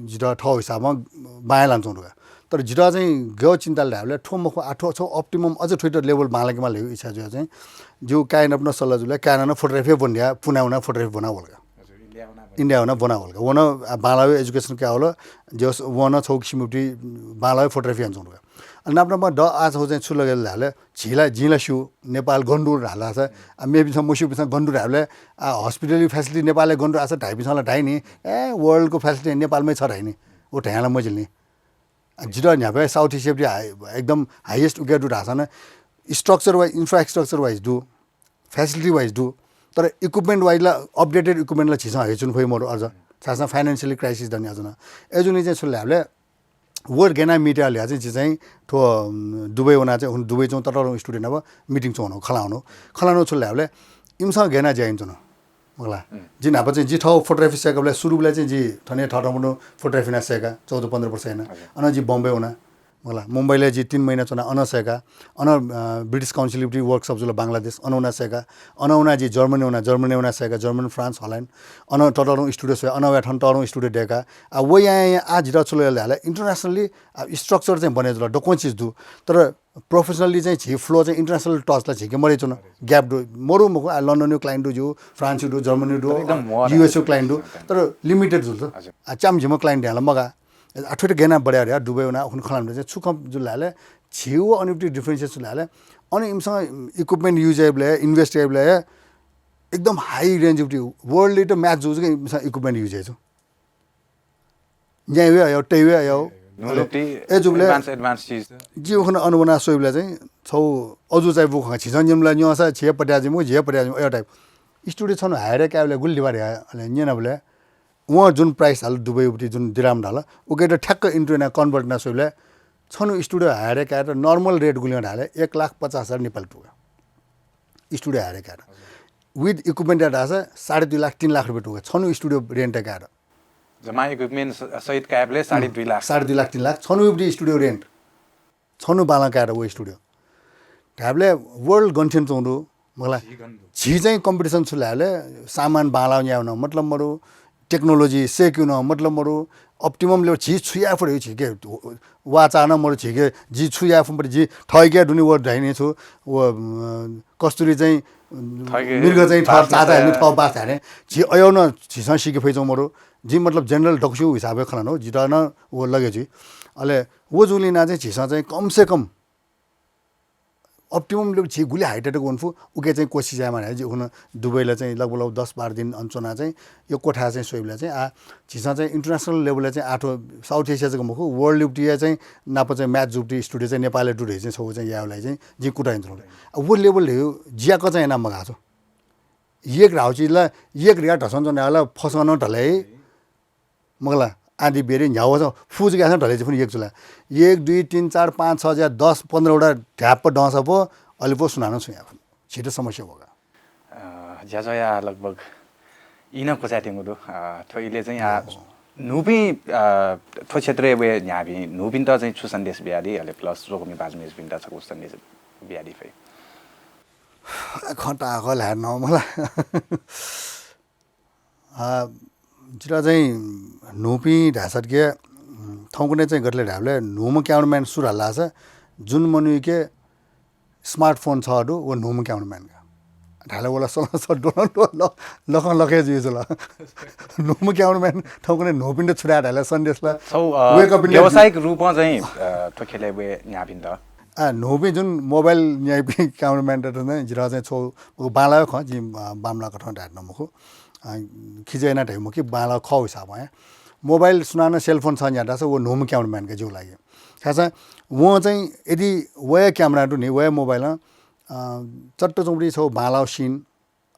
जितः थःगु हिसाबं बांलानाच्वंगु दु का। तर जितः चाहिँ गय् चिन्ता धायेबलय् थ्व मखु, आ, थ्व, थ्व optimum अझ थुइत level बांलाकेमाल धइगु इच्छा जुयाः चाहिँ जिगु काय्‌या नाप नं सल्लाह जुल, काय्‌नं नं photography ब्वने धयाः पुनां वनाः photography ब्वना वल का। इन्डिया वनाः ब्वना वल का। व नं, आ, बांलाःगु education कयाः वल, जस वं नं छगू किसिमं बांलाःगु photography यानाच्वंगु दु का। अले नाप नाप द आ छगू चाहिँ छु लगे धायेबलय् झी ला, जिं ला स्यू, नेपाल गन दु धाःसा, आ, मेपिन्सं मस्यूपिन्सं गन दु धायेबलय्, आ, hospital facility नेपालय् गन दु धाःसा धाइपिन्सं ला धाइ नि, ए, world को facility नेपालमै छ धाइ नि, व धयां ला मजिल नि। आ, जितः न्ह्याबलें South Asia पट्टि हाइ-, एकदम highest उके दु धाःसा नं, structure wise, infrastructure wise दु, facility wise दु, तर equipment wise ला, updated equipment ला झीसं हयाच्वने फइ मरु अझ, छाय्‌धाःसा financially crisis दनि अझ नं। अय्‌जूगुलिं चाहिँ छु धायेबलय् व गय् यानाः meet यायेगु ल्हाः चाहिँ जि चाहिँ थ्व, उम्, दुबई वनाः चाहिँ हुन दुबई च्वंगु ततःधंगु studio नाप meeting च्वंगु, खँ ल्हानागु, खँ ल्हानागु छु धायेबलय् इमिसं गय् यानाः ज्या यानाच्वन। मखु ला? उम्। जि न्हापा चाहिँ जि थःगु photography सय्‌काबलय् सुरुबलय् चाहिँ जि थन हे थःथःम्हं photography यानाः सय्‌का, चौध पन्ध्र वर्ष यानाः। हजुर। अन जि बम्बई वना। मखु ला? मुम्बईलय् जि तीन महिना च्वना अन सय्‌का। अन, अ, British Council पट्टि workshop जुल बांग्लादेश, अन वना सय्‌का। अन वना जि जर्मनी वना, जर्मनी वना सय्‌का, जर्मनी, फ्रान्स, हल्यान्ड। अन ततःधंगु studio स्वया, अन वया थन तःधंगु studio दय्‌का। आ, व यां यां आ जितः छु लगे धायेबलय् internationally, आ, structure चाहिँ बने जुल, दक्वं चिज दु। तर professionally चाहिँ झी flow चाहिँ international touch ला झीके मदयाच्वन। Gap दु, मरु मखु, आ, लन्डनया client दु ज्यू, फ्रान्सया दु, जर्मनीया दु, तर एकदम more US या client दु, तर limited जुल त। हजुर। आ, च्याम्ह झिम्ह client धयां ला मगाः। आ, थुइत गय् यानाः बढे याये धयाः दुबई वनाः उखुन्हु खँ ल्हानाबलय् चाहिँ छु खँ जुल धायेबलय् झी व अन पट्टि differentiate छु धायेबलय्, अन इमिसं equipment use याइबलय्, invest याइबलय् एकदम high range पट्टि, world त match जूगु इमिसं equipment use याइच्वन। न्यायेगु हयाः, तयेगु हयाः। न्हून्हूपिं अय्‌जूबलय् advance, advance चिज। जि उखुन्हु अन वनाः स्वयेबलय् चाहिँ छगू अजू चाहिँ बु खः। झीसं न्यनेबलय् न्यंसा झी हे पत्याः जुइमखु, झी हे पत्याः जुइमखु, अय् type। Studio छन्हु hire यायेबलय् गुलि लिबा धयाः अले न्यनाबलय् वं जुन price धाल, दुबई पट्टि जुन दिराम धाल, उकेत ठ्याक्क into यानाः convert यानाः स्वयेबलय् छन्हु studio hire यायेत normal rate गुलि धाल, एक लाख पचास हजार नेपाली टुका। Studio hire यायेत। With equipment यात धाःसा साढे दुई लाख, तीन लाख रुपियाँ टुका छन्हु studio rent यायेत। जम्मा equipment स-, सहित कायेबलय् साढे दुई लाख। साढे दुई लाख, तीन लाख छन्हु पट्टि studio rent। छन्हु बांलाक कायेत व studio। धायेबलय् world गन थें च्वंगु दु, मखु ला? झी गन दु। झी चाहिँ competition छु धायेबलय् सामान बांलाः न्यायेगु नं मतलब मरु, technology सय्‌केगु नं मतलब मरु, optimum level झी छु याये फु धइगु झीके वाचा नं मरु झीके, जि छु याये फु मरु, जि थःके दुने व धाइ नि छु, व, अ, कस्तुरी चाहिँ, थःके मृग चाहिँ थः बास चाचा धाइ नि, थः बास धाइ नि। झी अय्‌नं झीसं सीके फइच्वंगु मरु। जि मतलब general दक्वसिगु हिसाबय् खँ ल्हानागु, जितः नं व लगे जुइ। अले व जूगुलिं यानाः चाहिँ झीसं चाहिँ कम से कम optimum level झी गुलि high तक वने फु, उके चाहिँ कोसिस यायेमाः। जि उखुन्हु दुबईलय् चाहिँ लगभग लगभग दस बाह्र दिन अन च्वनाः चाहिँ यक्व थाय् चाहिँ स्वयेबलय् चाहिँ आ, झीसं चाहिँ international level-य् चाहिँ आः थ्व South Asia जक मखु, world पट्टि चाहिँ नाप चाहिँ match जूपट्टि studio चाहिँ नेपालय् दु धइगु चाहिँ छगू चाहिँ यायेगु लागि चाहिँ जिं कुतः यानाच्वना। आ, व level हे जियाकं चाहिँ याना मगाःगु। एक धाःगु चिज ला, एक धकाः धसं च्वनाः ला फसं नं धले। मखु ला, आदि बेरी न्ह्यावः फु जक याःसां धले जुइ फुनि एक जुल। एक, दुई, तीन, चार, पाँच, छ, ज्या दस, पन्ध्र वटा ध्याप्प दंसा पो, अले पो सुनानं छुं याये फुनि। झीत समस्या वः का। अ, ज्याझ्वःया लगभग ई नं क्वचायेत्यंगु दु। अ, थ्व इलय् चाहिँ आ, न्हूपिं, अ, थ्व क्षेत्रय् वये न्ह्याःपिं न्हूपिन्त चाहिँ छु सन्देश बियादी, अले plus स्वकुमि भाजु मय्‌जुपिन्त छकू सन्देश बियादी फइ? खँ ताःहाकः ल्हाये नं मला। आ, जितः चाहिँ न्हूपिं धाःसाके, उम्, थौंकन्हय् चाहिँ गथे धायेबलय् न्हूम्ह cameraman सु धाल धाःसा, जुन मनूयाके smartphone छगू दु, व न्हूम्ह cameraman का। धायेबलय् व ला सलं सः द्वलं द्वलं लखं लखे जुइ जुल। न्हूम्ह cameraman थौंकन्हय् न्हूपिन्त छु धाये धायेबलय् सन्देश ला, छौ, अ, wake up in the व्यावसायिक रूपं चाहिँ, अ, थ्व ख्यलय् वये न्ह्याःपिन्त। आ, न्हूपिं जुन mobile न्याइपिं cameraman त चाहिँ जितः चाहिँ छौ, व बांलाःगु खँ, जिं, अ, बांमलाः कथं धाये नं मखु। अ, खिचय् यानाः धाइ मखु कि बांलाःगु खः हिसाबं हे। Mobile सुनानं cell phone छ न्ह्याः धाःसा व न्हूम्ह cameraman का जिगु लागि। छाय्‌धाःसा वं चाहिँ यदि वया camera दु नि, वया mobile-ं, अ, चट्ट च्वंपट्टि छौ बांलाःगु scene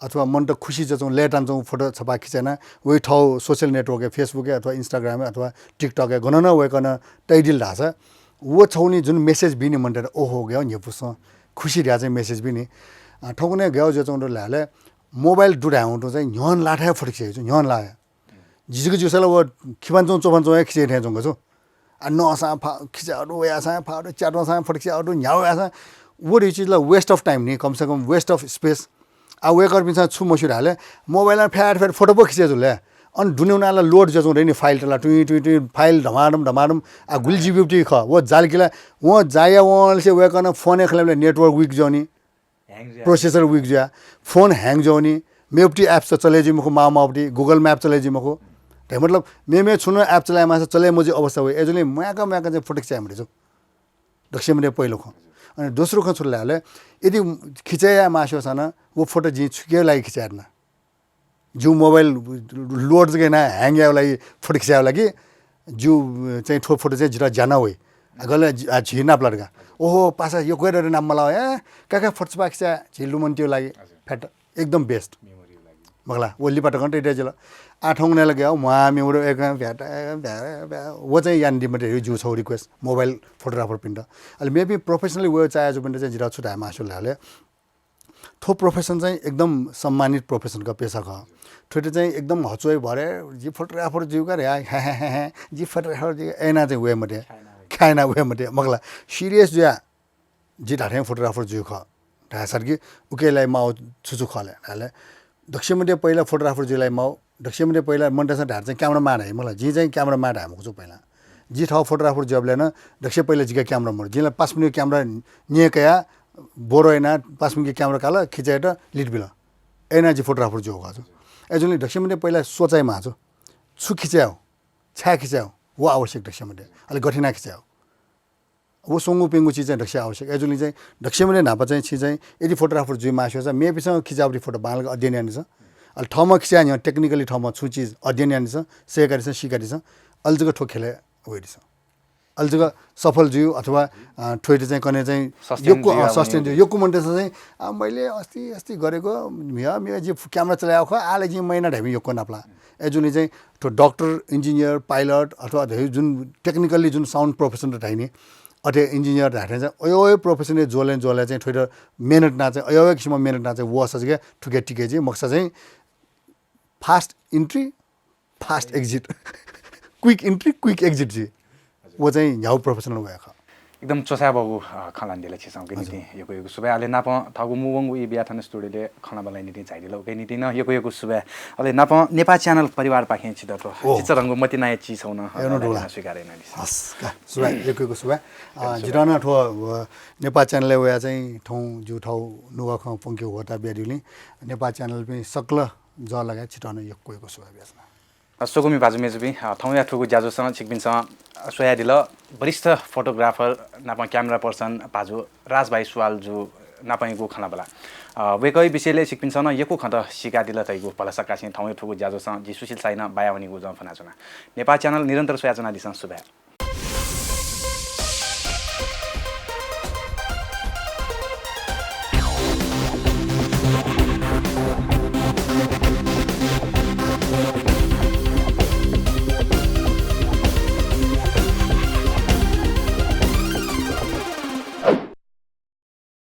अथवा मनत खुसी जुयाच्वंगु लय्‌तानाच्वंगु photo छपा खिचय् यानाः वइ थौ social network-य्, Facebook-य् अथवा Instagram-य् अथवा TikTok-य् गनं नं वय्‌कलं तयादिल धाःसा व छौ नि जुन message बी नि मनत, ओहो, गय् न्ह्यइपुसे खुसी धयाः चाहिँ message बी नि। अ, थौंकन्हय् गय् जुयाच्वंगु दु धायेबलय् mobile दु धायेवं तुं चाहिँ न्ह्यःने लाःथाय् photo खिचय् याइ, न्ह्यःने लाःथाय्। झीसं जुल व खिपां च्वं च्वफां च्वं हे खिचय् थें च्वंगु छु। आ, नःसां फा-, खिचय् याःगु दु, वयासां फा-, च्यात्वंसां photo खिचय् याःगु दु, न्ह्यावः याःसां, व धइगु चिज ला waste of time नि, कम से कम waste of space। आ वय्‌कःपिन्सं छु मस्यू धाःले, मोबाइलमा फ्याट फ्याट फोटो पो खिचे जुल हे। अन दुने उनाला लोड जुयाच्वं दइ नि, फाइल तला टुइ टुइ टुइ, फाइल धमाधम धमाधम। आ गुलि जिबी ति खः, व जाल किला, व जाया वंसे वय्‌कलं फोनय् खँ ल्हायेबलय् network weak जुयावनी, प्रोसेसर weak जुया, फोन ह्याङ जुयावनी, मेप्टी एप्स त चले जुइ मखु, माव मावटी, Google Map चले जुइ मखु। धइ मतलब, मेमे छुं नं एप चलाये माःसा चले मजुइ अवस्था वइ। अय्‌जूगुलिं म्वाय्‌क म्वाय्‌क चाहिँ फोटो खिचाये मते जु। दक्वसिबें मते पहिलो खँ। अनि दोस्रो खँ छु धाःले, यदि खिचय् याये मास्यूसा नं व फोटो जिं छुकिया लागि खिचाये धुन। जिगु मोबाइल लोड जक यानाः ह्याङ यायेगु लागि फोटो खिचायेगु लागि जिगु चाहिँ थ्व फोटो चाहिँ जितः ज्या नं वइ। आ, गले जि-, आ, झी नापलात का। ओहो, पासा यक्व हे दरे नापमलाः हे। का का फोटो छपा खिचाये, झी लुमन्तिया लागि। फ्याट, एकदम बेस्ट। मखुला, व लिपा तकं तयातयागु जुल। आः थौंकन्हय् ला गय् म्वाः मेमोरी एक भ्याट, भ्या, भ्या, व चाहिँ यानादी मते, जिगु छगू रिक्वेस्ट मोबाइल फोटोग्राफरपिन्त। अले मेपिं प्रोफेसनली व चाहे जूपिन्त चाहिँ जितः छु धाये मास्यू धाःले, थ्व प्रोफेसन चाहिँ एकदम सम्मानित प्रोफेसन खः, पेसा खः। थ्वयात चाहिँ एकदम हचुइ भरे, जि फोटोग्राफर जुइगु का रे, ह्या, ह्या, ह्या, ह्या, जि फोटोग्राफर जुइगु का, अय्‌ना चाहिँ वये मते। ख्याना वये मते, मखुला। सिरियस जुया, जि धात्थें फोटोग्राफर जुइगु खः धाःसा कि उकिया लागि माव छु छु खः ले धाःले, दक्वसिबें मते पहिला फोटोग्राफर जुइगु लागि माव, दक्वसिबें मते पहिला मनूतय्‌सं धाःथें चाहिँ क्यामेराम्यान धाइ, मखुला। जिं चाहिँ क्यामेराम्यान धाये मखु छु पहिला। जि थः फोटोग्राफर जुयाबलय् नं दक्वसिबें पहिला जिके क्यामेरा मदु। जिं ला पासापिनिगु क्यामेरा न्यय्‌कयाः बोरो यानाः पासापिनिगु क्यामेरा काल, खिचय् यात, लित बिल। अय्‌ना जि फोटोग्राफर जुयागु खः छु। अय्‌जूगुलिं दक्वसिबें मते पहिला सोचाइ माः छु। छु खिचाये हो, छाय् खिचाये हो, व आवश्यक दक्वसिबें मते। अले गथे यानाः खिचाये हो। व स्वंगू प्यंगू चिज चाहिँ दक्वसिबें आवश्यक। अय्‌जूगुलिं चाहिँ दक्वसिबें मते न्हापा चाहिँ छि चाहिँ यदि फोटोग्राफर जुइ मास्यूसा मेपिन्सं खिचाःगु फोटो बांलाक अध्ययन यानादिसँ। अले थःम्हं खिचाये न्ह्यः टेक्निकली थःम्हं छुं चिज अध्ययन यानादिसँ, सय्‌कादिसँ, सीकादिसँ। अले जक थ्व ख्यलय् वयादिसँ। अले जक सफल जुइ अथवा, अ, थ्वयात चाहिँ कन्हय् चाहिँ सस्टेन यक्व, जुइ अ, सस्टेन जुइ। यक्व मनूतय्‌सं चाहिँ, अ, मैले अस्ति, अस्ति गरेको म्हिगः, म्हिगः जिं क्यामेरा चलायेगु खः, आः ला जिं मयाना धाइपिं यक्व नापलाः। अय्‌जूगुलिं चाहिँ थ्व डाक्टर, इन्जिनियर, पाइलट अथवा धइ जुन टेक्निकल्ली जुन साउन्ड प्रोफेसन धाइ नि, अथे इन्जिनियर धाःथें चाहिँ अय् अय् प्रोफेसनय् ज्वलें ज्वलें चाहिँ थ्वयात मेहनत यानाः चाहिँ अय् अय् किसिमं मेहनत यानाः चाहिँ वःसा जक थुके टिके जुइ। मखुसा चाहिँ fast entry, fast exit। Quick entry, quick exit जुइ। व चाहिँ न्ह्यागु प्रोफेसनल वे खः। एकदम च्वछाय् बहःगु, अ, खँ ल्हानादिल छिसं। उकिया निंतिं यक्व यक्व सुभाय्। अले नापं थःगु मू वंगु ई बियाः थन स्टुडियोय् खँ ल्हानाबलय् निंतिं झायादिल। उकिया निंतिं नं यक्व यक्व सुभाय्। अले नापं नेपाः च्यानल परिवारपाखें छितः थ्व चिच्चाधंगु मतिनाया चिज छगू नं, अ, स्वीकार यानादिसँ। हस्, का, सुभाय्, यक्व यक्व सुभाय्। अ, जितः नं थ्व, अ, नेपाः च्यानलय् वयाः चाहिँ थौं जिगु थःगु नुगः खँ प्वंकेगु ह्वःताः बियादीगुलिं नेपाः च्यानलपिं सकल जःलाखय् छितः नं यक्व यक्व सुभाय् बियाच्वना। अ, स्वकुमि भाजु मय्‌जुपिं, अ, थौंया थुगु ज्याझ्वलय् छिकपिन्सं, अ, स्वयादिल वरिष्ठ फोटोग्राफर नापं क्यामेरा पर्सन भाजु राजभाइ सुवालजु नापंयागु खँ ल्हाबल्हा। अ, वय्‌कःया विषयलय् छिकपिन्सं नं यक्व खँत सीकादिल धइगु भलसा कासें थौंया थुगु ज्याझ्वलय् जि सुशील शाही नं बाया वनीगु जं फ्वनाच्वना। नेपाः च्यानल निरन्तर स्वयाच्वनादिसँ। सुभाय्।